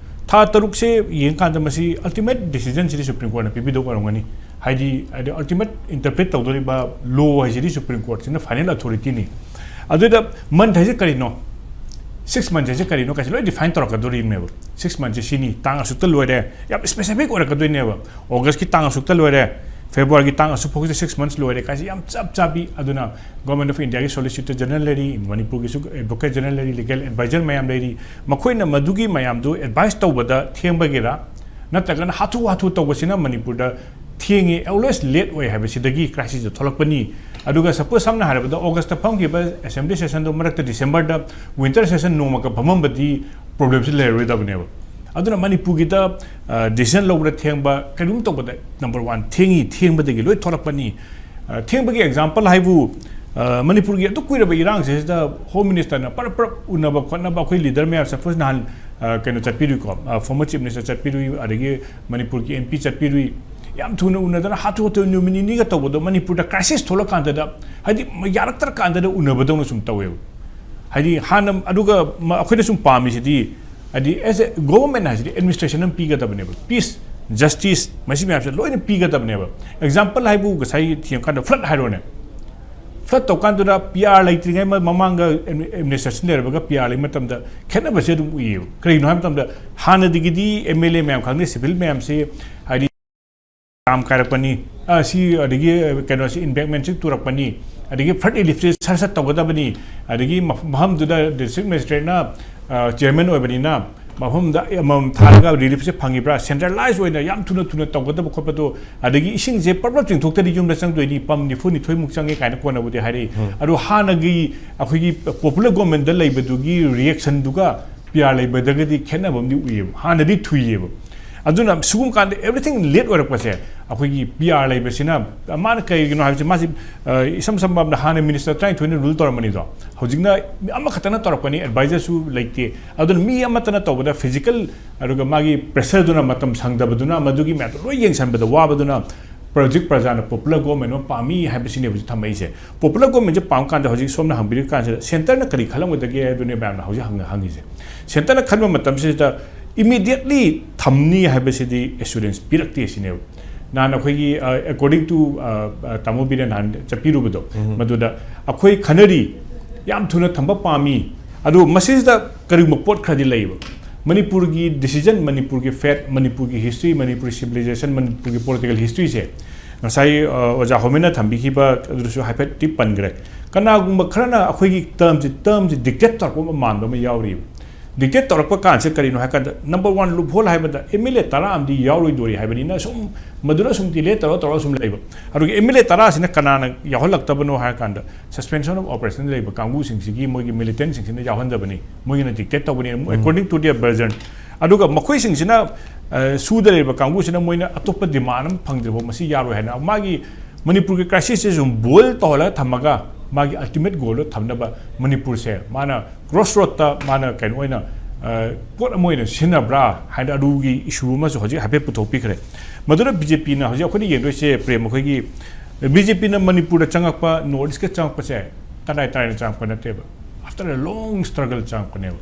ꯊꯥ ꯇꯔꯨꯛꯁꯦ ꯌꯦꯡꯀꯥꯟꯗ ꯃꯁꯤ ultimate decisionꯁꯤꯗꯤ Supreme Courtꯅ ꯄꯤꯕꯤꯗꯧ ꯑꯣꯏꯔꯝꯒꯅꯤ꯫ ꯍꯥꯏꯗꯤ, ꯍꯥꯏꯗꯤ ultimate interpret ꯇꯧꯗꯣꯔꯤꯕ law ꯍꯥꯏꯁꯤꯗꯤ Supreme Courtꯁꯤꯅ final authorityꯅꯤ꯫ ꯑꯗꯨꯗ month ꯍꯥꯏꯁꯦ ꯀꯔꯤꯅꯣ? ꯁꯤꯛꯁ ꯃꯟꯊꯁꯦ ꯀꯔꯤꯅꯣ ꯀꯥꯏꯁꯦ ꯂꯣꯏ ꯗꯤꯐꯥꯏꯟ ꯇꯧꯔꯛꯀꯗꯣꯔꯤꯕꯅꯦꯕ꯫ ꯁꯤꯛꯁ ꯃꯟꯊꯁꯦ ꯁꯤꯅꯤ, ꯇꯥꯡ ꯑꯁꯨꯛꯇ ꯂꯣꯏꯔꯦ, ꯌꯥꯝ ꯁ꯭ꯄꯦꯁꯤꯐꯤꯛ ꯑꯣꯏꯔꯛꯀꯗꯣꯏꯅꯦꯕ꯫ ꯑꯣꯒꯁꯀꯤ ꯇꯥꯡ ꯑꯁꯨꯛꯇ ꯂꯣꯏꯔꯦ, ꯐꯦꯕ꯭ꯔꯨꯋꯥꯔꯤꯒꯤ ꯇꯥꯡ ꯑꯁꯨꯛ ꯐꯥꯎꯒꯤꯗ ꯁꯤꯛꯁ ꯃꯟꯊꯁ ꯂꯣꯏꯔꯦ ꯀꯥꯏꯁꯦ ꯌꯥꯝ ꯆꯞ ꯆꯥꯕꯤ꯫ ꯑꯗꯨꯅ ꯒꯣꯔꯃꯦꯟ ꯑꯣꯐ ꯏꯟꯗꯤꯌꯥꯒꯤ ꯁꯣꯂꯤꯁꯤꯇꯔ ꯖꯦꯅꯔꯦꯜ ꯂꯩꯔꯤ, ꯃꯅꯤꯄꯨꯔꯒꯤꯁꯨ ꯑꯦꯗꯚꯣꯀꯦꯠ ꯖꯦꯅꯔꯦꯜ ꯂꯩꯔꯤ, ꯂꯤꯒꯦꯜ ꯑꯦꯗꯚꯥꯏꯖꯔ ꯃꯌꯥꯝ ꯂꯩꯔꯤ, ꯃꯈꯣꯏꯅ ꯃꯗꯨꯒꯤ ꯃꯌꯥꯝꯗꯨ ꯑꯦꯗꯚꯥꯏꯁ ꯇꯧꯕꯗ ꯊꯦꯡꯕꯒꯤꯔ ꯅꯠꯇ꯭ꯔꯒꯅ ꯍꯥꯊꯨ ꯍꯥꯊꯨ ꯇꯧꯕꯁꯤꯅ ꯃꯅꯤꯄꯨꯔꯗ ꯊꯦꯡꯉꯤ, ꯑꯣꯜꯋꯦꯁ ꯂꯦꯠ ꯑꯣꯏ ꯍꯥꯏꯕꯁꯤꯗꯒꯤ ꯀ꯭ꯔꯥꯏꯁꯤꯁꯇ ꯊꯣꯛꯂꯛꯄꯅꯤ꯫ ꯑꯗꯨꯒ ꯁꯄꯣꯁ ꯁꯝꯅ ꯍꯥꯏꯔꯕꯗ ꯑꯣꯒꯁꯇ ꯐꯝꯈꯤꯕ ꯑꯦꯁꯦꯝꯕ꯭ꯂꯤ ꯁꯦꯁꯟꯗꯣ ꯃꯔꯛꯇ ꯗꯤꯁꯦꯝꯕꯔꯗ ꯋꯤꯟꯇꯔ ꯁꯦꯁꯟ ꯅꯣꯡꯃꯒ ꯐꯝꯃꯝꯕꯗꯤ ꯄ꯭ꯔꯣꯕ꯭ꯂꯦꯝꯁꯤ ꯂꯩꯔꯔꯣꯏꯗꯕꯅꯦꯕ꯫ ꯑꯗꯨꯅ ꯃꯅꯤꯄꯨꯔꯒꯤꯗ ꯗꯤꯁꯤꯖꯟ ꯂꯧꯕꯗ ꯊꯦꯡꯕ, ꯀꯔꯤꯒꯨꯝꯕ ꯇꯧꯕꯗ ꯅꯝꯕꯔ ꯋꯥꯟ ꯊꯦꯡꯉꯤ, ꯊꯦꯡꯕꯗꯒꯤ ꯂꯣꯏ ꯊꯣꯛꯂꯛꯄꯅꯤ꯫ ꯑ, ꯊꯦꯡꯕꯒꯤ ꯑꯦꯛꯖꯥꯝꯄꯜ ꯍꯥꯏꯕꯨ, ꯑ, ꯃꯅꯤꯄꯨꯔꯒꯤ ꯑꯗꯨꯛ ꯀꯨꯏꯔꯕ ꯏꯔꯥꯡꯁꯤꯗ ꯍꯣꯝ ꯃꯤꯅꯤꯁꯇꯔꯅ ꯄꯔꯞ ꯄꯔꯞ ꯎꯅꯕ ꯈꯣꯠꯅꯕ ꯑꯩꯈꯣꯏ ꯂꯤꯗꯔ ꯃꯌꯥꯝ, ꯁꯄꯣꯁ ꯅꯍꯥꯟ, ꯑ, ꯀꯩꯅꯣ ꯆꯠꯄꯤꯔꯨꯏꯀꯣ, ꯐꯣꯔꯃꯔ ꯆꯤꯐ ꯃꯤꯅꯤꯁꯇꯔ ꯆꯠꯄꯤꯔꯨꯏ, ꯑꯗꯒꯤ ꯃꯅꯤꯄꯨꯔꯒꯤ ꯑꯦꯝ ꯄꯤ ꯆꯠꯄꯤꯔꯨꯏ, ꯌꯥꯝ ꯊꯨꯅ ꯎꯅꯗꯅ ꯍꯥꯊꯨ ꯍꯥꯊꯨ ꯅꯨꯃꯤꯠ ꯅꯤꯅꯤꯒ ꯇꯧꯕꯗꯣ ꯃꯅꯤꯄꯨꯔꯗ ꯀ꯭ꯔꯥꯏꯁꯤꯁ ꯊꯣꯛꯂꯛꯀꯥꯟꯗꯗ ꯍꯥꯏꯗꯤ ꯌꯥꯔꯛꯇ꯭ꯔꯀꯥꯟꯗꯗ ꯎꯅꯕꯗꯧꯅ ꯁꯨꯝ ꯇꯧꯋꯦꯕ꯫ ꯍꯥꯏꯗꯤ ꯍꯥꯟꯅ ꯑꯗꯨꯒ ꯃ-, ꯑꯩꯈꯣꯏꯅ ꯁꯨꯝ ꯄꯥꯝꯃꯤꯁꯤꯗꯤ ꯍꯥꯏꯗꯤ ꯑꯦꯁ ꯑꯦ ꯒꯣꯕꯔꯃꯦꯟ ꯍꯥꯏꯁꯤꯗꯤ ꯑꯦꯗꯃꯤꯅꯤꯁꯇ꯭ꯔꯦꯁꯟ ꯑꯃ ꯄꯤꯒꯗꯕꯅꯦꯕ, ꯄꯤꯁ, ꯖꯁꯇꯤꯁ, ꯃꯁꯤ ꯃꯌꯥꯝꯁꯦ ꯂꯣꯏꯅ ꯄꯤꯒꯗꯕꯅꯦꯕ꯫ ꯑꯦꯛꯖꯥꯝꯄꯜ ꯍꯥꯏꯕꯨ ꯉꯁꯥꯏ ꯊꯦꯡꯉꯀꯥꯟꯗ ꯐ꯭ꯂꯠ ꯍꯥꯏꯔꯣꯅꯦ, ꯐ꯭ꯂꯠ ꯇꯧꯀꯥꯟꯗꯨꯗ ꯄꯤ ꯑꯥꯔ ꯂꯩꯇ꯭ꯔꯤꯉꯩ ꯃ-, ꯃꯃꯥꯡꯒ ꯑꯦꯗꯃꯤꯅꯤꯁꯇ꯭ꯔꯦꯁꯟ ꯂꯩꯔꯕꯒ ꯄꯤ ꯑꯥꯔ ꯂꯩꯕ ꯃꯇꯝꯗ ꯈꯦꯠꯅꯕꯁꯦ ꯑꯗꯨꯝ ꯎꯏꯌꯦꯕ꯫ ꯀꯔꯤꯒꯤꯅꯣ ꯍꯥꯏꯕ ꯃꯇꯝꯗ ꯍꯥꯟꯅꯗꯒꯤꯗꯤ ꯑꯦꯝ ꯑꯦꯜ ꯑꯦ ꯃꯌꯥꯝ ꯈꯪꯗꯦ, ꯁꯤꯚꯤꯜ ꯃꯌꯥꯝꯁꯦ ꯍꯥꯏꯗꯤ ꯗꯥꯝ ꯀꯥꯏꯔꯛꯄꯅꯤ, ꯑ, ꯁꯤ ꯑꯗꯒꯤ ꯀꯩꯅꯣꯁꯤ ꯏꯝꯕꯦꯡꯛꯃꯦꯟꯁꯤ ꯇꯨꯔꯛꯄꯅꯤ, ꯑꯗꯒꯤ ꯐ꯭ꯂꯠ ꯔꯤꯂꯤꯐꯁꯦ ꯁꯠ ꯁꯠ ꯇꯧꯒꯗꯕꯅꯤ, ꯑꯗꯒꯤ ꯃꯐ-, ꯃꯐꯝꯗꯨꯗ ꯗꯤꯁꯇ꯭ꯔꯤꯛ ꯃꯦꯖꯤꯁꯇ꯭ꯔꯦꯠꯅ, ꯑ, ꯆꯤꯌꯔꯃꯦꯟ ꯑꯣꯏꯕꯅꯤꯅ ꯃꯐꯝꯗ ꯑꯃꯃꯝ ꯊꯥꯔꯒ ꯔꯤꯂꯤꯐꯁꯦ ꯐꯪꯉꯤꯕ꯭ꯔꯥ, ꯁꯦꯟꯇ꯭ꯔꯦꯂꯥꯏꯖ ꯑꯣꯏꯅ ꯌꯥꯝ ꯊꯨꯅ ꯊꯨꯅ ꯇꯧꯒꯗꯕ ꯈꯣꯠꯄꯗꯣ, ꯑꯗꯒꯤ ꯏꯁꯤꯡꯁꯦ ꯄ꯭ꯔꯞ ꯄ꯭ꯔꯞ ꯆꯤꯡꯊꯣꯛꯇꯗꯤ ꯌꯨꯝꯗ ꯆꯪꯗꯣꯏꯅꯤ, ꯄꯝ ꯅꯤꯐꯨ ꯅꯤꯊꯣꯏꯃꯨꯛ ꯆꯪꯉꯦ ꯀꯥꯏꯅ ꯀꯣꯟꯅꯕꯨꯗꯤ ꯍꯥꯏꯔꯛꯏ꯫ ꯑꯗꯣ ꯍꯥꯟꯅꯒꯤ ꯑꯩꯈꯣꯏꯒꯤ ꯄꯣꯄꯨꯂꯔ ꯒꯣꯔꯃꯦꯟꯗ ꯂꯩꯕꯗꯨꯒꯤ ꯔꯤꯌꯦꯛꯁꯟꯗꯨꯒ ꯄꯤ ꯑꯥꯔ ꯂꯩꯕꯗꯒꯗꯤ ꯈꯦꯠꯅꯕ ꯑꯃꯗꯤ ꯎꯏꯌꯦꯕ, ꯍꯥꯟꯅꯗꯤ ꯊꯨꯏꯌꯦꯕ꯫ ꯑꯗꯨꯅ ꯁꯤꯒꯨꯝꯕ ꯀꯥꯟꯗ ꯑꯦꯕ꯭ꯔꯤꯊꯤꯡ ꯂꯦꯠ ꯑꯣꯏꯔꯛꯄꯁꯦ ꯑꯩꯈꯣꯏꯒꯤ ꯄꯤ ꯑꯥꯔ ꯂꯩꯕꯁꯤꯅ, ꯃꯥꯅ ꯀꯩꯒꯤꯅꯣ ꯍꯥꯏꯕꯁꯦ, ꯃꯥꯁꯤ, ꯑ, ꯏꯁꯝ ꯁꯝꯕ ꯑꯃꯗ ꯍꯥꯟꯅ ꯃꯤꯅꯤꯁꯇꯔ ꯇꯔꯥꯅꯤꯊꯣꯏꯅ ꯔꯨꯜ ꯇꯧꯔꯝꯕꯅꯤꯗꯣ, ꯍꯧꯖꯤꯛꯅ ꯃꯤ ꯑꯃꯈꯛꯇꯅ ꯇꯧꯔꯛꯄꯅꯤ, ꯑꯦꯗꯚꯥꯏꯖꯔꯁꯨ ꯂꯩꯇꯦ꯫ ꯑꯗꯨꯅ ꯃꯤ ꯑꯃꯠꯇꯅ ꯇꯧꯕꯗ ꯐꯤꯖꯤꯀꯦꯜ ꯑꯗꯨꯒ ꯃꯥꯒꯤ ꯄ꯭ꯔꯦꯁꯔꯗꯨꯅ, ꯃꯇꯝ ꯁꯪꯗꯕꯗꯨꯅ, ꯃꯗꯨꯒꯤ ꯃꯌꯥꯝꯗꯣ ꯂꯣꯏ ꯌꯦꯡꯁꯤꯟꯕꯗ ꯋꯥꯕꯗꯨꯅ ꯄ꯭ꯔꯖꯤꯛ ꯄ꯭ꯔꯖꯥꯅ ꯄꯣꯄꯨꯂꯔ ꯒꯣꯔꯃꯦꯟ ꯑꯃ ꯄꯥꯝꯃꯤ ꯍꯥꯏꯕꯁꯤꯅꯦꯕ ꯍꯧꯖꯤꯛ ꯊꯝꯃꯛꯏꯁꯦ꯫ ꯄꯣꯄꯨꯂꯔ ꯒꯣꯔꯃꯦꯟꯁꯦ ꯄꯥꯝ ꯀꯥꯟꯗ ꯍꯧꯖꯤꯛ ꯁꯣꯝꯅ ꯍꯪꯕꯤꯔꯤ ꯀꯥꯟꯁꯤꯗ ꯁꯦꯟꯇꯔꯅ ꯀꯔꯤ ꯈꯜꯂꯝꯒꯗꯒꯦ ꯍꯥꯏꯕꯗꯨꯅꯦ ꯃꯌꯥꯝꯅ ꯍꯧꯖꯤꯛ ꯍꯪꯉ-, ꯍꯪꯉꯤꯁꯦ꯫ ꯁꯦꯟꯇꯔꯅ ꯈꯟꯕ ꯃꯇꯝꯁꯤꯗ ꯏꯃꯤꯗꯤꯌꯦꯠꯂꯤ ꯊꯝꯅꯤ ꯍꯥꯏꯕꯁꯤꯗꯤ ꯑꯦꯁꯨꯔꯦꯟꯁ ꯄꯤꯔꯛꯇꯦ ꯁꯤꯅꯦꯕ꯫ ꯅꯍꯥꯟ ꯑꯩꯈꯣꯏꯒꯤ, ꯑ, according to, ꯑ, ꯑ, ꯇꯥꯃꯣ ꯕꯤꯔꯦꯟ ꯅꯍꯥꯟ ꯆꯠꯄꯤꯔꯨꯕꯗꯣ, ꯃꯗꯨꯗ ꯑꯩꯈꯣꯏ ꯈꯟꯅꯔꯤ, ꯌꯥꯝ ꯊꯨꯅ ꯊꯝꯕ ꯄꯥꯝꯃꯤ, ꯑꯗꯨ ꯃꯁꯤꯁꯤꯗ ꯀꯔꯤꯒꯨꯝꯕ ꯄꯣꯠ ꯈꯔꯗꯤ ꯂꯩꯌꯦꯕ꯫ ꯃꯅꯤꯄꯨꯔꯒꯤ decision, ꯃꯅꯤꯄꯨꯔꯒꯤ fate, ꯃꯅꯤꯄꯨꯔꯒꯤ history, ꯃꯅꯤꯄꯨꯔꯒꯤ civilization, ꯃꯅꯤꯄꯨꯔꯒꯤ political historyꯁꯦ ꯉꯁꯥꯏ ꯑ, ꯑꯣꯖꯥ ꯍꯣꯃꯦꯟꯅ ꯊꯝꯕꯤꯈꯤꯕ ꯑꯗꯨꯗꯁꯨ ꯍꯥꯏꯐꯦꯠꯇꯤ ꯄꯟꯈ꯭ꯔꯦ꯫ ꯀꯅꯥꯒꯨꯝꯕ ꯈꯔꯅ ꯑꯩꯈꯣꯏꯒꯤ termꯁꯤ termꯁꯤ dictate ꯇꯧꯔꯛꯄ ꯑꯃ ꯃꯥꯟꯕ ꯑꯃ ꯌꯥꯎꯔꯤꯕ꯫ Dictate ꯇꯧꯔꯛꯄ ꯀꯥꯟꯁꯦ ꯀꯔꯤꯅꯣ ꯍꯥꯏ ꯀꯥꯟꯗ, number one loophole ꯍꯥꯏꯕꯗ M L A ꯇꯔꯥ ꯑꯃꯗꯤ ꯌꯥꯎꯔꯣꯏꯗꯣꯔꯤ ꯍꯥꯏꯕꯅꯤꯅ ꯁꯨꯝ ꯃꯗꯨꯅ ꯁꯨꯝ delay ꯇꯧꯔ ꯇꯧꯔ ꯁꯨꯝ ꯂꯩꯕ꯫ ꯑꯗꯨꯒ M L A ꯇꯔꯥꯁꯤꯅ ꯀꯅꯥꯅ ꯌꯥꯎꯍꯜꯂꯛꯇꯕꯅꯣ ꯍꯥꯏ ꯀꯥꯟꯗ, suspension of operation ꯂꯩꯕ ꯀꯥꯡꯕꯨꯁꯤꯡꯁꯤꯒꯤ ꯃꯣꯏꯒꯤ militantꯁꯤꯡꯁꯤꯅ ꯌꯥꯎꯍꯟꯗꯕꯅꯤ, ꯃꯣꯏꯒꯤꯅ dictate ꯇꯧꯕꯅꯤ, according to their version꯫ ꯑꯗꯨꯒ ꯃꯈꯣꯏꯁꯤꯡꯁꯤꯅ ꯑ, ꯁꯨꯗ ꯂꯩꯔꯤꯕ ꯀꯥꯡꯕꯨꯁꯤꯅ ꯃꯣꯏꯅ ꯑꯇꯣꯞꯄ demand ꯑꯃ ꯐꯪꯗ꯭ꯔꯤꯐꯥꯎ ꯃꯁꯤ ꯌꯥꯔꯣꯏ ꯍꯥꯏꯅ ꯃꯥꯒꯤ ꯃꯅꯤꯄꯨꯔꯒꯤ crisisꯁꯦ ꯁꯨꯝ boil ꯇꯧꯍꯜꯂꯒ ꯊꯝꯃꯒ ꯃꯥꯒꯤ ultimate goalꯗꯣ ꯊꯝꯅꯕ ꯃꯅꯤꯄꯨꯔꯁꯦ ꯃꯥꯅ crossroadꯇ ꯃꯥꯅ ꯀꯩꯅꯣ ꯑꯣꯏꯅ, ꯑ, ꯄꯣꯠ ꯑꯃ ꯑꯣꯏꯅ ꯁꯤꯖꯤꯟꯅꯕ꯭ꯔꯥ ꯍꯥꯏꯅ ꯑꯗꯨꯒꯤ issue ꯑꯃꯁꯨ ꯍꯧꯖꯤꯛ ꯍꯥꯏꯐꯦꯠ ꯄꯨꯊꯣꯛꯄꯤꯈ꯭ꯔꯦ꯫ ꯃꯗꯨꯅ BJPꯅ ꯍꯧꯖꯤꯛ ꯑꯩꯈꯣꯏꯅ ꯌꯦꯡꯗꯣꯏꯁꯦ, ꯄ꯭ꯔꯦꯝ, ꯑꯩꯈꯣꯏꯒꯤ BJPꯅ ꯃꯅꯤꯄꯨꯔꯗ ꯆꯪꯉꯛꯄ, North Eastꯀ ꯆꯪꯉꯛꯄꯁꯦ ꯇꯔꯥꯏ ꯇꯔꯥꯏꯅ ꯆꯪꯉꯛꯄ ꯅꯠꯇꯦꯕ꯫ After a long struggle ꯆꯪꯉꯛꯄꯅꯦꯕ꯫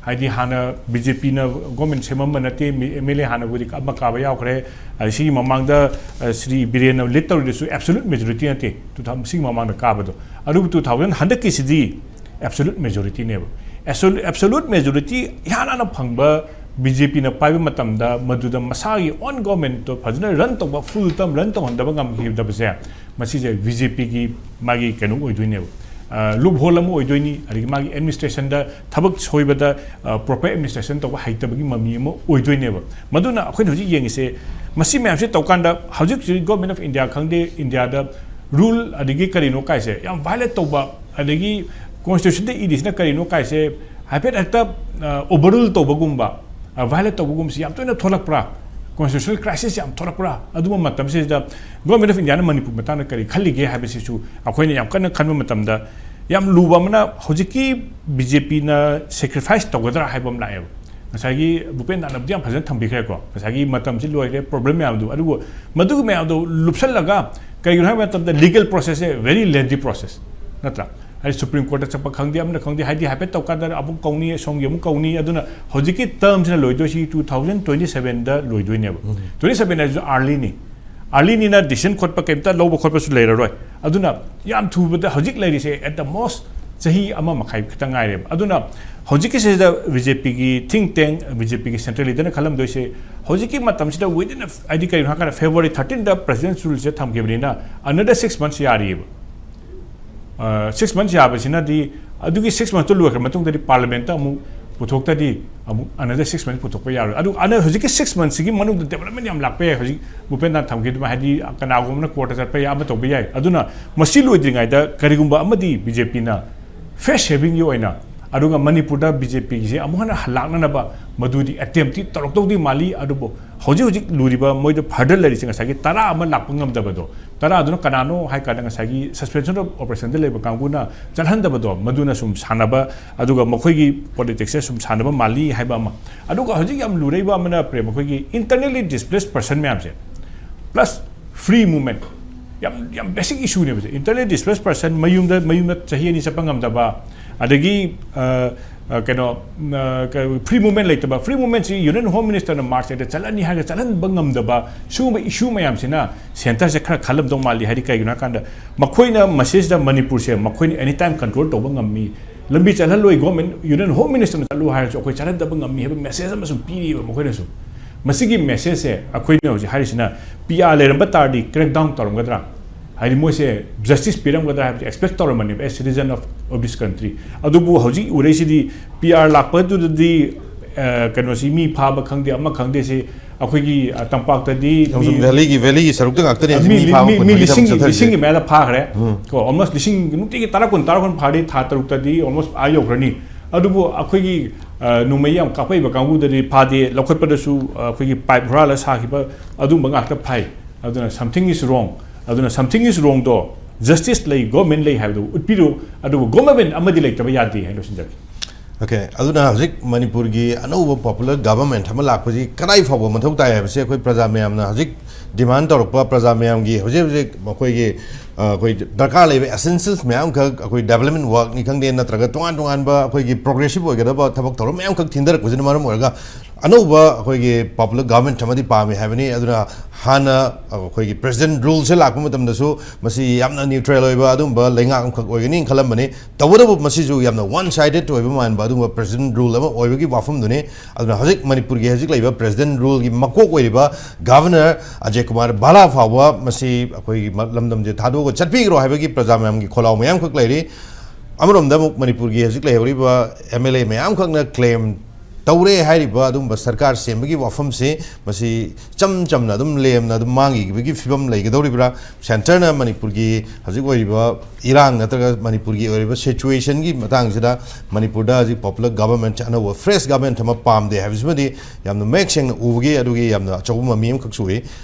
ꯍꯥꯏꯗꯤ ꯍꯥꯟꯅ BJPꯅ government ꯁꯦꯝꯃꯝꯕ ꯅꯠꯇꯦ, MLA ꯍꯥꯟꯅꯕꯨꯗꯤ ꯑꯃ ꯀꯥꯕ ꯌꯥꯎꯈ꯭ꯔꯦ꯫ ꯑꯗꯩ ꯁꯤꯒꯤ ꯃꯃꯥꯡꯗ, ꯑ, ꯁ꯭ꯔꯤ ꯕꯤꯔꯦꯟꯅ lead ꯇꯧꯔꯤꯗꯨꯁꯨ absolute majority ꯅꯠꯇꯦ, two thousand, ꯁꯤꯒꯤ ꯃꯃꯥꯡꯗ ꯀꯥꯕꯗꯣ꯫ ꯑꯗꯨꯕꯨ two thousand ꯍꯟꯗꯛꯀꯤꯁꯤꯗꯤ absolute majorityꯅꯦꯕ꯫ Absolute, absolute majority ꯏꯍꯥꯟ ꯍꯥꯟꯅ ꯐꯪꯕ BJPꯅ ꯄꯥꯏꯕ ꯃꯇꯝꯗ ꯃꯗꯨꯗ ꯃꯁꯥꯒꯤ own governmentꯇꯣ ꯐꯖꯅ run ꯇꯧꯕ, full term run ꯇꯧꯍꯟꯗꯕ ꯉꯝꯈꯤꯗꯕꯁꯦ, ꯃꯁꯤꯁꯦ BJPꯒꯤ ꯃꯥꯒꯤ ꯀꯩꯅꯣ ꯑꯣꯏꯗꯣꯏꯅꯦꯕ, ꯑ, loophole ꯑꯃ ꯑꯣꯏꯗꯣꯏꯅꯤ꯫ ꯑꯗꯒꯤ ꯃꯥꯒꯤ administrationꯗ ꯊꯕꯛ ꯁꯣꯏꯕꯗ, ꯑ, proper administration ꯇꯧꯕ ꯍꯩꯇꯕꯒꯤ ꯃꯃꯤ ꯑꯃ ꯑꯣꯏꯗꯣꯏꯅꯦꯕ꯫ ꯃꯗꯨꯅ ꯑꯩꯈꯣꯏꯅ ꯍꯧꯖꯤꯛ ꯌꯦꯡꯉꯤꯁꯦ, ꯃꯁꯤ ꯃꯌꯥꯝꯁꯦ ꯇꯧꯀꯥꯟꯗ ꯍꯧꯖꯤꯛ ꯍꯧꯖꯤꯛ Government of India ꯈꯪꯗꯦ, ꯏꯟꯗꯤꯌꯥꯗ rule ꯑꯗꯒꯤ ꯀꯔꯤꯅꯣ ꯀꯥꯏꯁꯦ ꯌꯥꯝ violate ꯇꯧꯕ, ꯑꯗꯒꯤ constitutionꯗ ꯏꯔꯤꯁꯤꯅ ꯀꯔꯤꯅꯣ ꯀꯥꯏꯁꯦ ꯍꯥꯏꯐꯦꯠ ꯍꯦꯛꯇ, ꯑ, overrule ꯇꯧꯕꯒꯨꯝꯕ, ꯑ, violate ꯇꯧꯕꯒꯨꯝꯕꯁꯤ ꯌꯥꯝ ꯇꯣꯏꯅ ꯊꯣꯛꯂꯛꯄ꯭ꯔꯥ? Constitutional crisis ꯌꯥꯝ ꯊꯣꯛꯂꯛꯄ꯭ꯔꯥ? ꯑꯗꯨꯝꯕ ꯃꯇꯝꯁꯤꯗ Government of Indiaꯅ ꯃꯅꯤꯄꯨꯔ ꯃꯇꯥꯡꯗ ꯀꯔꯤ ꯈꯜꯂꯤꯒꯦ ꯍꯥꯏꯕꯁꯤꯁꯨ ꯑꯩꯈꯣꯏꯅ ꯌꯥꯝ ꯀꯟꯅ ꯈꯟꯕ ꯃꯇꯝꯗ, ꯌꯥꯝ ꯂꯨꯕ ꯑꯃꯅ, ꯍꯧꯖꯤꯛꯀꯤ BJPꯅ sacrifice ꯇꯧꯒꯗ꯭ꯔꯥ ꯍꯥꯏꯕ ꯑꯃ ꯂꯥꯛꯑꯦꯕ꯫ ꯉꯁꯥꯏꯒꯤ ꯚꯨꯄꯦꯟ ꯗꯥꯅꯕꯨꯗꯤ ꯌꯥꯝ ꯐꯖꯅ ꯊꯝꯕꯤꯈ꯭ꯔꯦꯀꯣ, ꯉꯁꯥꯏꯒꯤ ꯃꯇꯝꯁꯤ ꯂꯣꯏꯈ꯭ꯔꯦ, problem ꯃꯌꯥꯝꯗꯨ꯫ ꯑꯗꯨꯕꯨ ꯃꯗꯨꯒꯤ ꯃꯌꯥꯝꯗꯣ ꯂꯨꯞꯁꯜꯂꯒ ꯀꯩꯒꯤꯅꯣ ꯍꯥꯏꯕ ꯃꯇꯝꯗ legal processꯁꯦ very lengthy process, ꯅꯠꯇ꯭ꯔꯥ? ꯍꯥꯏꯗꯤ Supreme Courtꯇ ꯆꯠꯄ ꯈꯪꯗꯦ, ꯑꯃꯅ ꯈꯪꯗꯦ, ꯍꯥꯏꯗꯤ ꯍꯥꯏꯐꯦꯠ ꯇꯧꯀꯥꯟꯗ ꯑꯃꯨꯛ ꯀꯧꯅꯤ, ꯑꯁꯣꯝꯒꯤ ꯑꯃꯨꯛ ꯀꯧꯅꯤ꯫ ꯑꯗꯨꯅ ꯍꯧꯖꯤꯛꯀꯤ termꯁꯤꯅ ꯂꯣꯏꯗꯣꯏꯁꯤ two thousand twenty sevenꯗ ꯂꯣꯏꯗꯣꯏꯅꯦꯕ꯫ Twenty seven ꯍꯥꯏꯁꯤꯁꯨ earlyꯅꯤ꯫ Earlyꯅꯤꯅ decision ꯈꯣꯠꯄ ꯀꯩꯝꯇ ꯂꯧꯕ ꯈꯣꯠꯄꯁꯨ ꯂꯩꯔꯔꯣꯏ꯫ ꯑꯗꯨꯅ ꯌꯥꯝ ꯊꯨꯕꯗ ꯍꯧꯖꯤꯛ ꯂꯩꯔꯤꯁꯦ at the most ꯆꯍꯤ ꯑꯃ ꯃꯈꯥꯏ ꯈꯤꯇꯪ ꯉꯥꯏꯔꯦꯕ꯫ ꯑꯗꯨꯅ ꯍꯧꯖꯤꯛꯀꯤꯁꯤꯗ ꯕꯤ ꯖꯦ ꯄꯤꯒꯤ ꯊꯤꯡ ꯇꯦꯡ, ꯕꯤ ꯖꯦ ꯄꯤꯒꯤ ꯁꯦꯟꯇ꯭ꯔꯦꯜ ꯂꯤꯗꯔꯅ ꯈꯜꯂꯝꯗꯣꯏꯁꯦ, ꯍꯧꯖꯤꯛꯀꯤ ꯃꯇꯝꯁꯤꯗ within a, ꯍꯥꯏꯗꯤ ꯀꯩꯅꯣ ꯍꯥꯏꯀꯥꯟꯗ February thirteenꯗ president's ruleꯁꯦ ꯊꯝꯈꯤꯕꯅꯤꯅ another six months ꯌꯥꯔꯤꯑꯕ꯫ ꯁꯤꯛꯁ ꯃꯟꯊꯁ ꯌꯥꯕꯁꯤꯅꯗꯤ, ꯑꯗꯨꯒꯤ ꯁꯤꯛꯁ ꯃꯟꯊꯇꯣ ꯂꯣꯏꯈ꯭ꯔ ꯃꯇꯨꯡꯗꯗꯤ ꯄꯥꯔꯂꯤꯌꯥꯃꯦꯟꯠꯇ ꯑꯃꯨꯛ ꯄꯨꯊꯣꯛꯇꯗꯤ ꯑꯃꯨꯛ another six months ꯄꯨꯊꯣꯛꯄ ꯌꯥꯔꯣꯏ꯫ ꯑꯗꯨ ꯑꯅ ꯍꯧꯖꯤꯛꯀꯤ ꯁꯤꯛꯁ ꯃꯟꯊꯁꯤꯒꯤ ꯃꯅꯨꯡꯗ development ꯌꯥꯝ ꯂꯥꯛꯄ ꯌꯥꯏ꯫ ꯍꯧꯖꯤꯛ ꯚꯨꯄꯦꯟ ꯍꯖꯥꯔꯤꯀꯥꯅ ꯊꯝꯈꯤꯕ ꯑꯗꯨꯃꯥꯏꯅ, ꯍꯥꯏꯗꯤ ꯀꯅꯥꯒꯨꯝꯕꯅ ꯀꯣꯔꯠꯇ ꯆꯠꯄ ꯌꯥꯏ, ꯑꯃ ꯇꯧꯕ ꯌꯥꯏ꯫ ꯑꯗꯨꯅ ꯃꯁꯤ ꯂꯣꯏꯗ꯭ꯔꯤꯉꯩꯗ ꯀꯔꯤꯒꯨꯝꯕ ꯑꯃꯗꯤ ꯕꯤ ꯖꯦ ꯄꯤꯅ ꯐꯦꯁ ꯁꯦꯚꯤꯡꯒꯤ ꯑꯣꯏꯅ, ꯑꯗꯨꯒ ꯃꯅꯤꯄꯨꯔꯗ ꯕꯤ ꯖꯦ ꯄꯤꯒꯤꯁꯦ ꯑꯃꯨꯛ ꯍꯟꯅ ꯍꯜꯂꯛꯅꯅꯕ ꯃꯗꯨꯗꯤ ꯑꯦꯇꯦꯝꯞꯇꯤ ꯇꯧꯔꯛꯇꯧꯗꯤ ꯃꯥꯜꯂꯤ꯫ ꯑꯗꯨꯕꯨ ꯍꯧꯖꯤꯛ ꯍꯧꯖꯤꯛ ꯂꯨꯔꯤꯕ ꯃꯣꯏꯗ ꯍꯔꯗꯜ ꯂꯩꯔꯤꯁꯦ ꯉꯁꯥꯏꯒꯤ ꯇꯔꯥ ꯑꯃ ꯂꯥꯛꯄ ꯉꯝꯗꯕꯗꯣ, ꯇꯔꯥꯗꯨꯅ ꯀꯅꯥꯅꯣ ꯍꯥꯏ ꯀꯥꯟꯗ ꯉꯁꯥꯏꯒꯤ suspension of operationꯗ ꯂꯩꯕ ꯀꯥꯡꯕꯨꯅ ꯆꯠꯍꯟꯗꯕꯗꯣ, ꯃꯗꯨꯅ ꯁꯨꯝ ꯁꯥꯟꯅꯕ, ꯑꯗꯨꯒ ꯃꯈꯣꯏꯒꯤ politicsꯁꯦ ꯁꯨꯝ ꯁꯥꯟꯅꯕ ꯃꯥꯜꯂꯤ ꯍꯥꯏꯕ ꯑꯃ꯫ ꯑꯗꯨꯒ ꯍꯧꯖꯤꯛ ꯌꯥꯝ ꯂꯨꯔꯛꯏꯕ ꯑꯃꯅ ꯄ꯭ꯔꯦꯝ, ꯑꯩꯈꯣꯏꯒꯤ internally displaced person ꯃꯌꯥꯝꯁꯦ plus free movement, ꯌꯥꯝ, ꯌꯥꯝ basic issueꯅꯦꯕꯁꯦ꯫ Internally displaced person, ꯃꯌꯨꯝꯗ, ꯃꯌꯨꯝꯗ ꯆꯍꯤ ꯑꯅꯤ ꯆꯠꯄ ꯉꯝꯗꯕ, ꯑꯗꯒꯤ ꯑ, ꯑ, ꯀꯩꯅꯣ, ꯑ, ꯀ-, free movement ꯂꯩꯇꯕ, free movementꯁꯤ Union Home Ministerꯅ March eightꯇ ꯆꯠꯂꯅꯤ ꯍꯥꯏꯔꯒ ꯆꯠꯍꯟꯕ ꯉꯝꯗꯕ, ꯁꯤꯒꯨꯝꯕ issue ꯃꯌꯥꯝꯁꯤꯅ centreꯁꯦ ꯈꯔ ꯈꯜꯂꯝꯗꯧ ꯃꯥꯜꯂꯤ꯫ ꯍꯥꯏꯗꯤ ꯀꯩꯒꯤꯅꯣ ꯍꯥꯏꯀꯥꯟꯗ ꯃꯈꯣꯏꯅ messageꯗ ꯃꯅꯤꯄꯨꯔꯁꯦ ꯃꯈꯣꯏꯅ anytime control ꯇꯧꯕ ꯉꯝꯃꯤ, ꯂꯝꯕꯤ ꯆꯠꯍꯜꯂꯣꯏ, government, Union Home Ministerꯅ ꯆꯠꯂꯨ ꯍꯥꯏꯔꯁꯨ ꯑꯩꯈꯣꯏ ꯆꯠꯍꯟꯗꯕ ꯉꯝꯃꯤ ꯍꯥꯏꯕ message ꯑꯃꯁꯨ ꯄꯤꯔꯤꯕ ꯃꯈꯣꯏꯅꯁꯨ꯫ ꯃꯁꯤꯒꯤ messageꯁꯦ ꯑꯩꯈꯣꯏꯅ ꯍꯧꯖꯤꯛ ꯍꯥꯏꯔꯤꯁꯤꯅ P R ꯂꯩꯔꯝꯕ ꯇꯥꯔꯗꯤ crackdown ꯇꯧꯔꯝꯒꯗ꯭ꯔꯥ? ꯍꯥꯏꯗꯤ ꯃꯣꯏꯁꯦ justice ꯄꯤꯔꯝꯒꯗ꯭ꯔꯥ ꯍꯥꯏꯕꯁꯦ expect ꯇꯧꯔꯝꯕꯅꯦꯕ, as citizen of, of this country꯫ ꯑꯗꯨꯕꯨ ꯍꯧꯖꯤꯛ ꯎꯔꯛꯏꯁꯤꯗꯤ P R ꯂꯥꯛꯄꯗꯨꯗꯗꯤ, ꯑ, ꯀꯩꯅꯣꯁꯤ ꯃꯤ ꯐꯥꯕ ꯈꯪꯗꯦ, ꯑꯃ ꯈꯪꯗꯦ, ꯁꯤ ꯑꯩꯈꯣꯏꯒꯤ, ꯑ, ꯇꯝꯄꯥꯛꯇꯗꯤ ꯌꯥꯝꯁꯨꯡ ꯃꯤ ꯚꯦꯂꯤꯒꯤ, ꯚꯦꯂꯤꯒꯤ ꯁꯔꯨꯛꯇ ꯉꯥꯛꯇꯅꯦ ꯍꯧꯖꯤꯛ ꯃꯤ, ꯃꯤ ꯃꯤ, ꯐꯥꯕ ꯃꯤ ꯈꯣꯠꯄꯒꯤ ꯊꯕꯛ ꯂꯤꯁꯤꯡ, ꯆꯠꯊꯔꯤꯁꯦ꯫ ꯂꯤꯁꯤꯡꯒꯤ ꯃꯌꯥꯗ ꯐꯥꯈ꯭ꯔꯦ꯫ ꯎꯝ꯫ ꯀꯣ, almost ꯂꯤꯁꯤꯡ, ꯅꯨꯡꯇꯤꯒꯤ ꯇꯔꯥ, ꯀꯨꯟ, ꯇꯔꯥ, ꯀꯨꯟ ꯐꯥꯔꯗꯤ ꯊꯥ ꯇꯔꯨꯛꯇꯗꯤ almost ꯑꯥ ꯌꯧꯈ꯭ꯔꯅꯤ꯫ ꯑꯗꯨꯕꯨ ꯑꯩꯈꯣꯏꯒꯤ, ꯑ, ꯅꯣꯡꯃꯩ ꯌꯥꯝ ꯀꯥꯞꯄꯛꯏꯕ ꯀꯥꯡꯕꯨꯗꯗꯤ ꯐꯥꯗꯦ, ꯂꯧꯈꯠꯄꯗꯁꯨ, ꯑ, ꯑꯩꯈꯣꯏꯒꯤ pipe ꯍꯨꯔꯥꯜꯂ ꯁꯥꯈꯤꯕ ꯑꯗꯨꯝꯕ ꯉꯥꯛꯇ ꯐꯥꯏ꯫ ꯑꯗꯨꯅ something is wrong꯫ ꯑꯗꯨꯅ something is wrongꯗꯣ, justice ꯂꯩ, government ꯂꯩ ꯍꯥꯏꯕꯗꯨ ꯎꯠꯄꯤꯔꯨ꯫ ꯑꯗꯨꯕꯨ government ꯑꯃꯗꯤ ꯂꯩꯇꯕ ꯌꯥꯗꯦ ꯍꯥꯏꯅ ꯂꯣꯏꯁꯤꯟꯖꯒꯦ꯫ OK, ꯑꯗꯨꯅ ꯍꯧꯖꯤꯛ ꯃꯅꯤꯄꯨꯔꯒꯤ ꯑꯅꯧꯕ popular government ꯑꯃ ꯂꯥꯛꯄꯁꯤ ꯀꯗꯥꯏ ꯐꯥꯎꯕ ꯃꯊꯧ ꯇꯥꯏ ꯍꯥꯏꯕꯁꯤ ꯑꯩꯈꯣꯏ ꯄ꯭ꯔꯖꯥ ꯃꯌꯥꯝꯅ ꯍꯧꯖꯤꯛ demand ꯇꯧꯔꯛꯄ, ꯄ꯭ꯔꯖꯥ ꯃꯌꯥꯝꯒꯤ ꯍꯧꯖꯤꯛ ꯍꯧꯖꯤꯛ ꯃꯈꯣꯏꯒꯤ ꯑꯩꯈꯣꯏ ꯗꯔꯀꯥꯔ ꯂꯩꯕ ꯑꯦꯁꯦꯟꯁꯤꯌꯦꯜꯁ ꯃꯌꯥꯝꯈꯛ, ꯑꯩꯈꯣꯏ ꯗꯦꯕꯂꯞꯃꯦꯟ ꯋꯥꯔꯛꯅꯤ ꯈꯪꯗꯦ, ꯅꯠꯇ꯭ꯔꯒ ꯇꯣꯉꯥꯟ ꯇꯣꯉꯥꯟꯕ ꯑꯩꯈꯣꯏꯒꯤ ꯄ꯭ꯔꯣꯒ꯭ꯔꯦꯁꯤꯞ ꯑꯣꯏꯒꯗꯕ ꯊꯕꯛ ꯊꯧꯔꯝ ꯃꯌꯥꯝꯈꯛ ꯊꯤꯟꯊꯔꯛꯄꯁꯤꯅ ꯃꯔꯝ ꯑꯣꯏꯔꯒ ꯑꯅꯧꯕ ꯑꯩꯈꯣꯏꯒꯤ ꯄꯣꯄꯨꯂꯔ ꯒꯚꯔꯟꯃꯦꯟꯠ ꯑꯃꯗꯤ ꯄꯥꯝꯃꯤ ꯍꯥꯏꯕꯅꯤ꯫ ꯑꯗꯨꯅ ꯍꯥꯟꯅ ꯑꯩꯈꯣꯏꯒꯤ ꯄ꯭ꯔꯦꯁꯤꯗꯦꯟꯠ ꯔꯨꯜꯁꯦ ꯂꯥꯛꯄ ꯃꯇꯝꯗꯁꯨ ꯃꯁꯤ ꯌꯥꯝꯅ ꯅ꯭ꯌꯨꯇ꯭ꯔꯦꯜ ꯑꯣꯏꯕ ꯑꯗꯨꯒꯨꯝꯕ ꯂꯩꯉꯥꯛ ꯑꯃꯈꯛ ꯑꯣꯏꯒꯅꯤ ꯈꯜꯂꯝꯕꯅꯤ꯫ ꯇꯧꯕꯇꯕꯨ ꯃꯁꯤꯁꯨ ꯌꯥꯝꯅ ꯋꯥꯟ ꯁꯥꯏꯗꯦꯠ ꯑꯣꯏꯕ ꯃꯥꯟꯕ ꯑꯗꯨꯒꯨꯝꯕ ꯄ꯭ꯔꯦꯁꯤꯗꯦꯟꯠ ꯔꯨꯜ ꯑꯃ ꯑꯣꯏꯕꯒꯤ ꯋꯥꯐꯝꯗꯨꯅꯤ꯫ ꯑꯗꯨꯅ ꯍꯧꯖꯤꯛ ꯃꯅꯤꯄꯨꯔꯒꯤ ꯍꯧꯖꯤꯛ ꯂꯩꯕ ꯄ꯭ꯔꯦꯁꯤꯗꯦꯟꯠ ꯔꯨꯜꯒꯤ ꯃꯀꯣꯛ ꯑꯣꯏꯔꯤꯕ ꯒꯚꯔꯅꯔ ꯑꯖꯌ ꯀꯨꯃꯥꯔ ꯚꯥꯂꯥ ꯐꯥꯎꯕ ꯃꯁꯤ ꯑꯩꯈꯣꯏꯒꯤ ꯃ-, ꯂꯝꯗꯝꯁꯦ ꯊꯥꯗꯣꯛꯑꯒ ꯆꯠꯄꯤꯈ꯭ꯔꯣ ꯍꯥꯏꯕꯒꯤ ꯄ꯭ꯔꯖꯥ ꯃꯌꯥꯝꯒꯤ ꯈꯣꯜꯂꯥꯎ ꯃꯌꯥꯝꯈꯛ ꯂꯩꯔꯤ꯫ ꯑꯃꯔꯣꯝꯗ ꯑꯃꯨꯛ ꯃꯅꯤꯄꯨꯔꯒꯤ ꯍꯧꯖꯤꯛ ꯂꯩꯍꯧꯔꯤꯕ ꯑꯦꯝ ꯑꯦꯜ ꯑꯦ ꯃꯌꯥꯝꯈꯛꯅ ꯀ꯭ꯂꯦꯝ ꯇꯧꯔꯦ ꯍꯥꯏꯔꯤꯕ ꯑꯗꯨꯒꯨꯝꯕ ꯁꯔꯀꯥꯔ ꯁꯦꯝꯕꯒꯤ ꯋꯥꯐꯝꯁꯤ ꯃꯁꯤ ꯏꯆꯝ ꯆꯝꯅ ꯑꯗꯨꯝ ꯂꯦꯝꯅ ꯑꯗꯨꯝ ꯃꯥꯡꯈꯤꯕꯒꯤ ꯐꯤꯕꯝ ꯂꯩꯒꯗꯧꯔꯤꯕ꯭ꯔꯥ? ꯁꯦꯟꯇꯔꯅ ꯃꯅꯤꯄꯨꯔꯒꯤ ꯍꯧꯖꯤꯛ ꯑꯣꯏꯔꯤꯕ ꯏꯔꯥꯡ ꯅꯠꯇ꯭ꯔꯒ ꯃꯅꯤꯄꯨꯔꯒꯤ ꯑꯣꯏꯔꯤꯕ ꯁꯤꯆꯨꯋꯦꯁꯟꯒꯤ ꯃꯇꯥꯡꯁꯤꯗ ꯃꯅꯤꯄꯨꯔꯗ ꯍꯧꯖꯤꯛ ꯄꯣꯄꯨꯂꯔ ꯒꯚꯔꯟꯃꯦꯟꯠ ꯑꯅꯧꯕ ꯐ꯭ꯔꯦꯁ ꯒꯚꯔꯟꯃꯦꯟꯠ ꯑꯃ ꯄꯥꯝꯗꯦ ꯍꯥꯏꯕꯁꯤꯃꯗꯤ ꯌꯥꯝꯅ ꯃꯌꯦꯛ ꯁꯦꯡꯅ ꯎꯕꯒꯤ ꯑꯗꯨꯒꯤ ꯌꯥꯝꯅ ꯑꯆꯧꯕ ꯃꯃꯤ ꯑꯃꯈꯛꯁꯨ ꯎꯏ꯫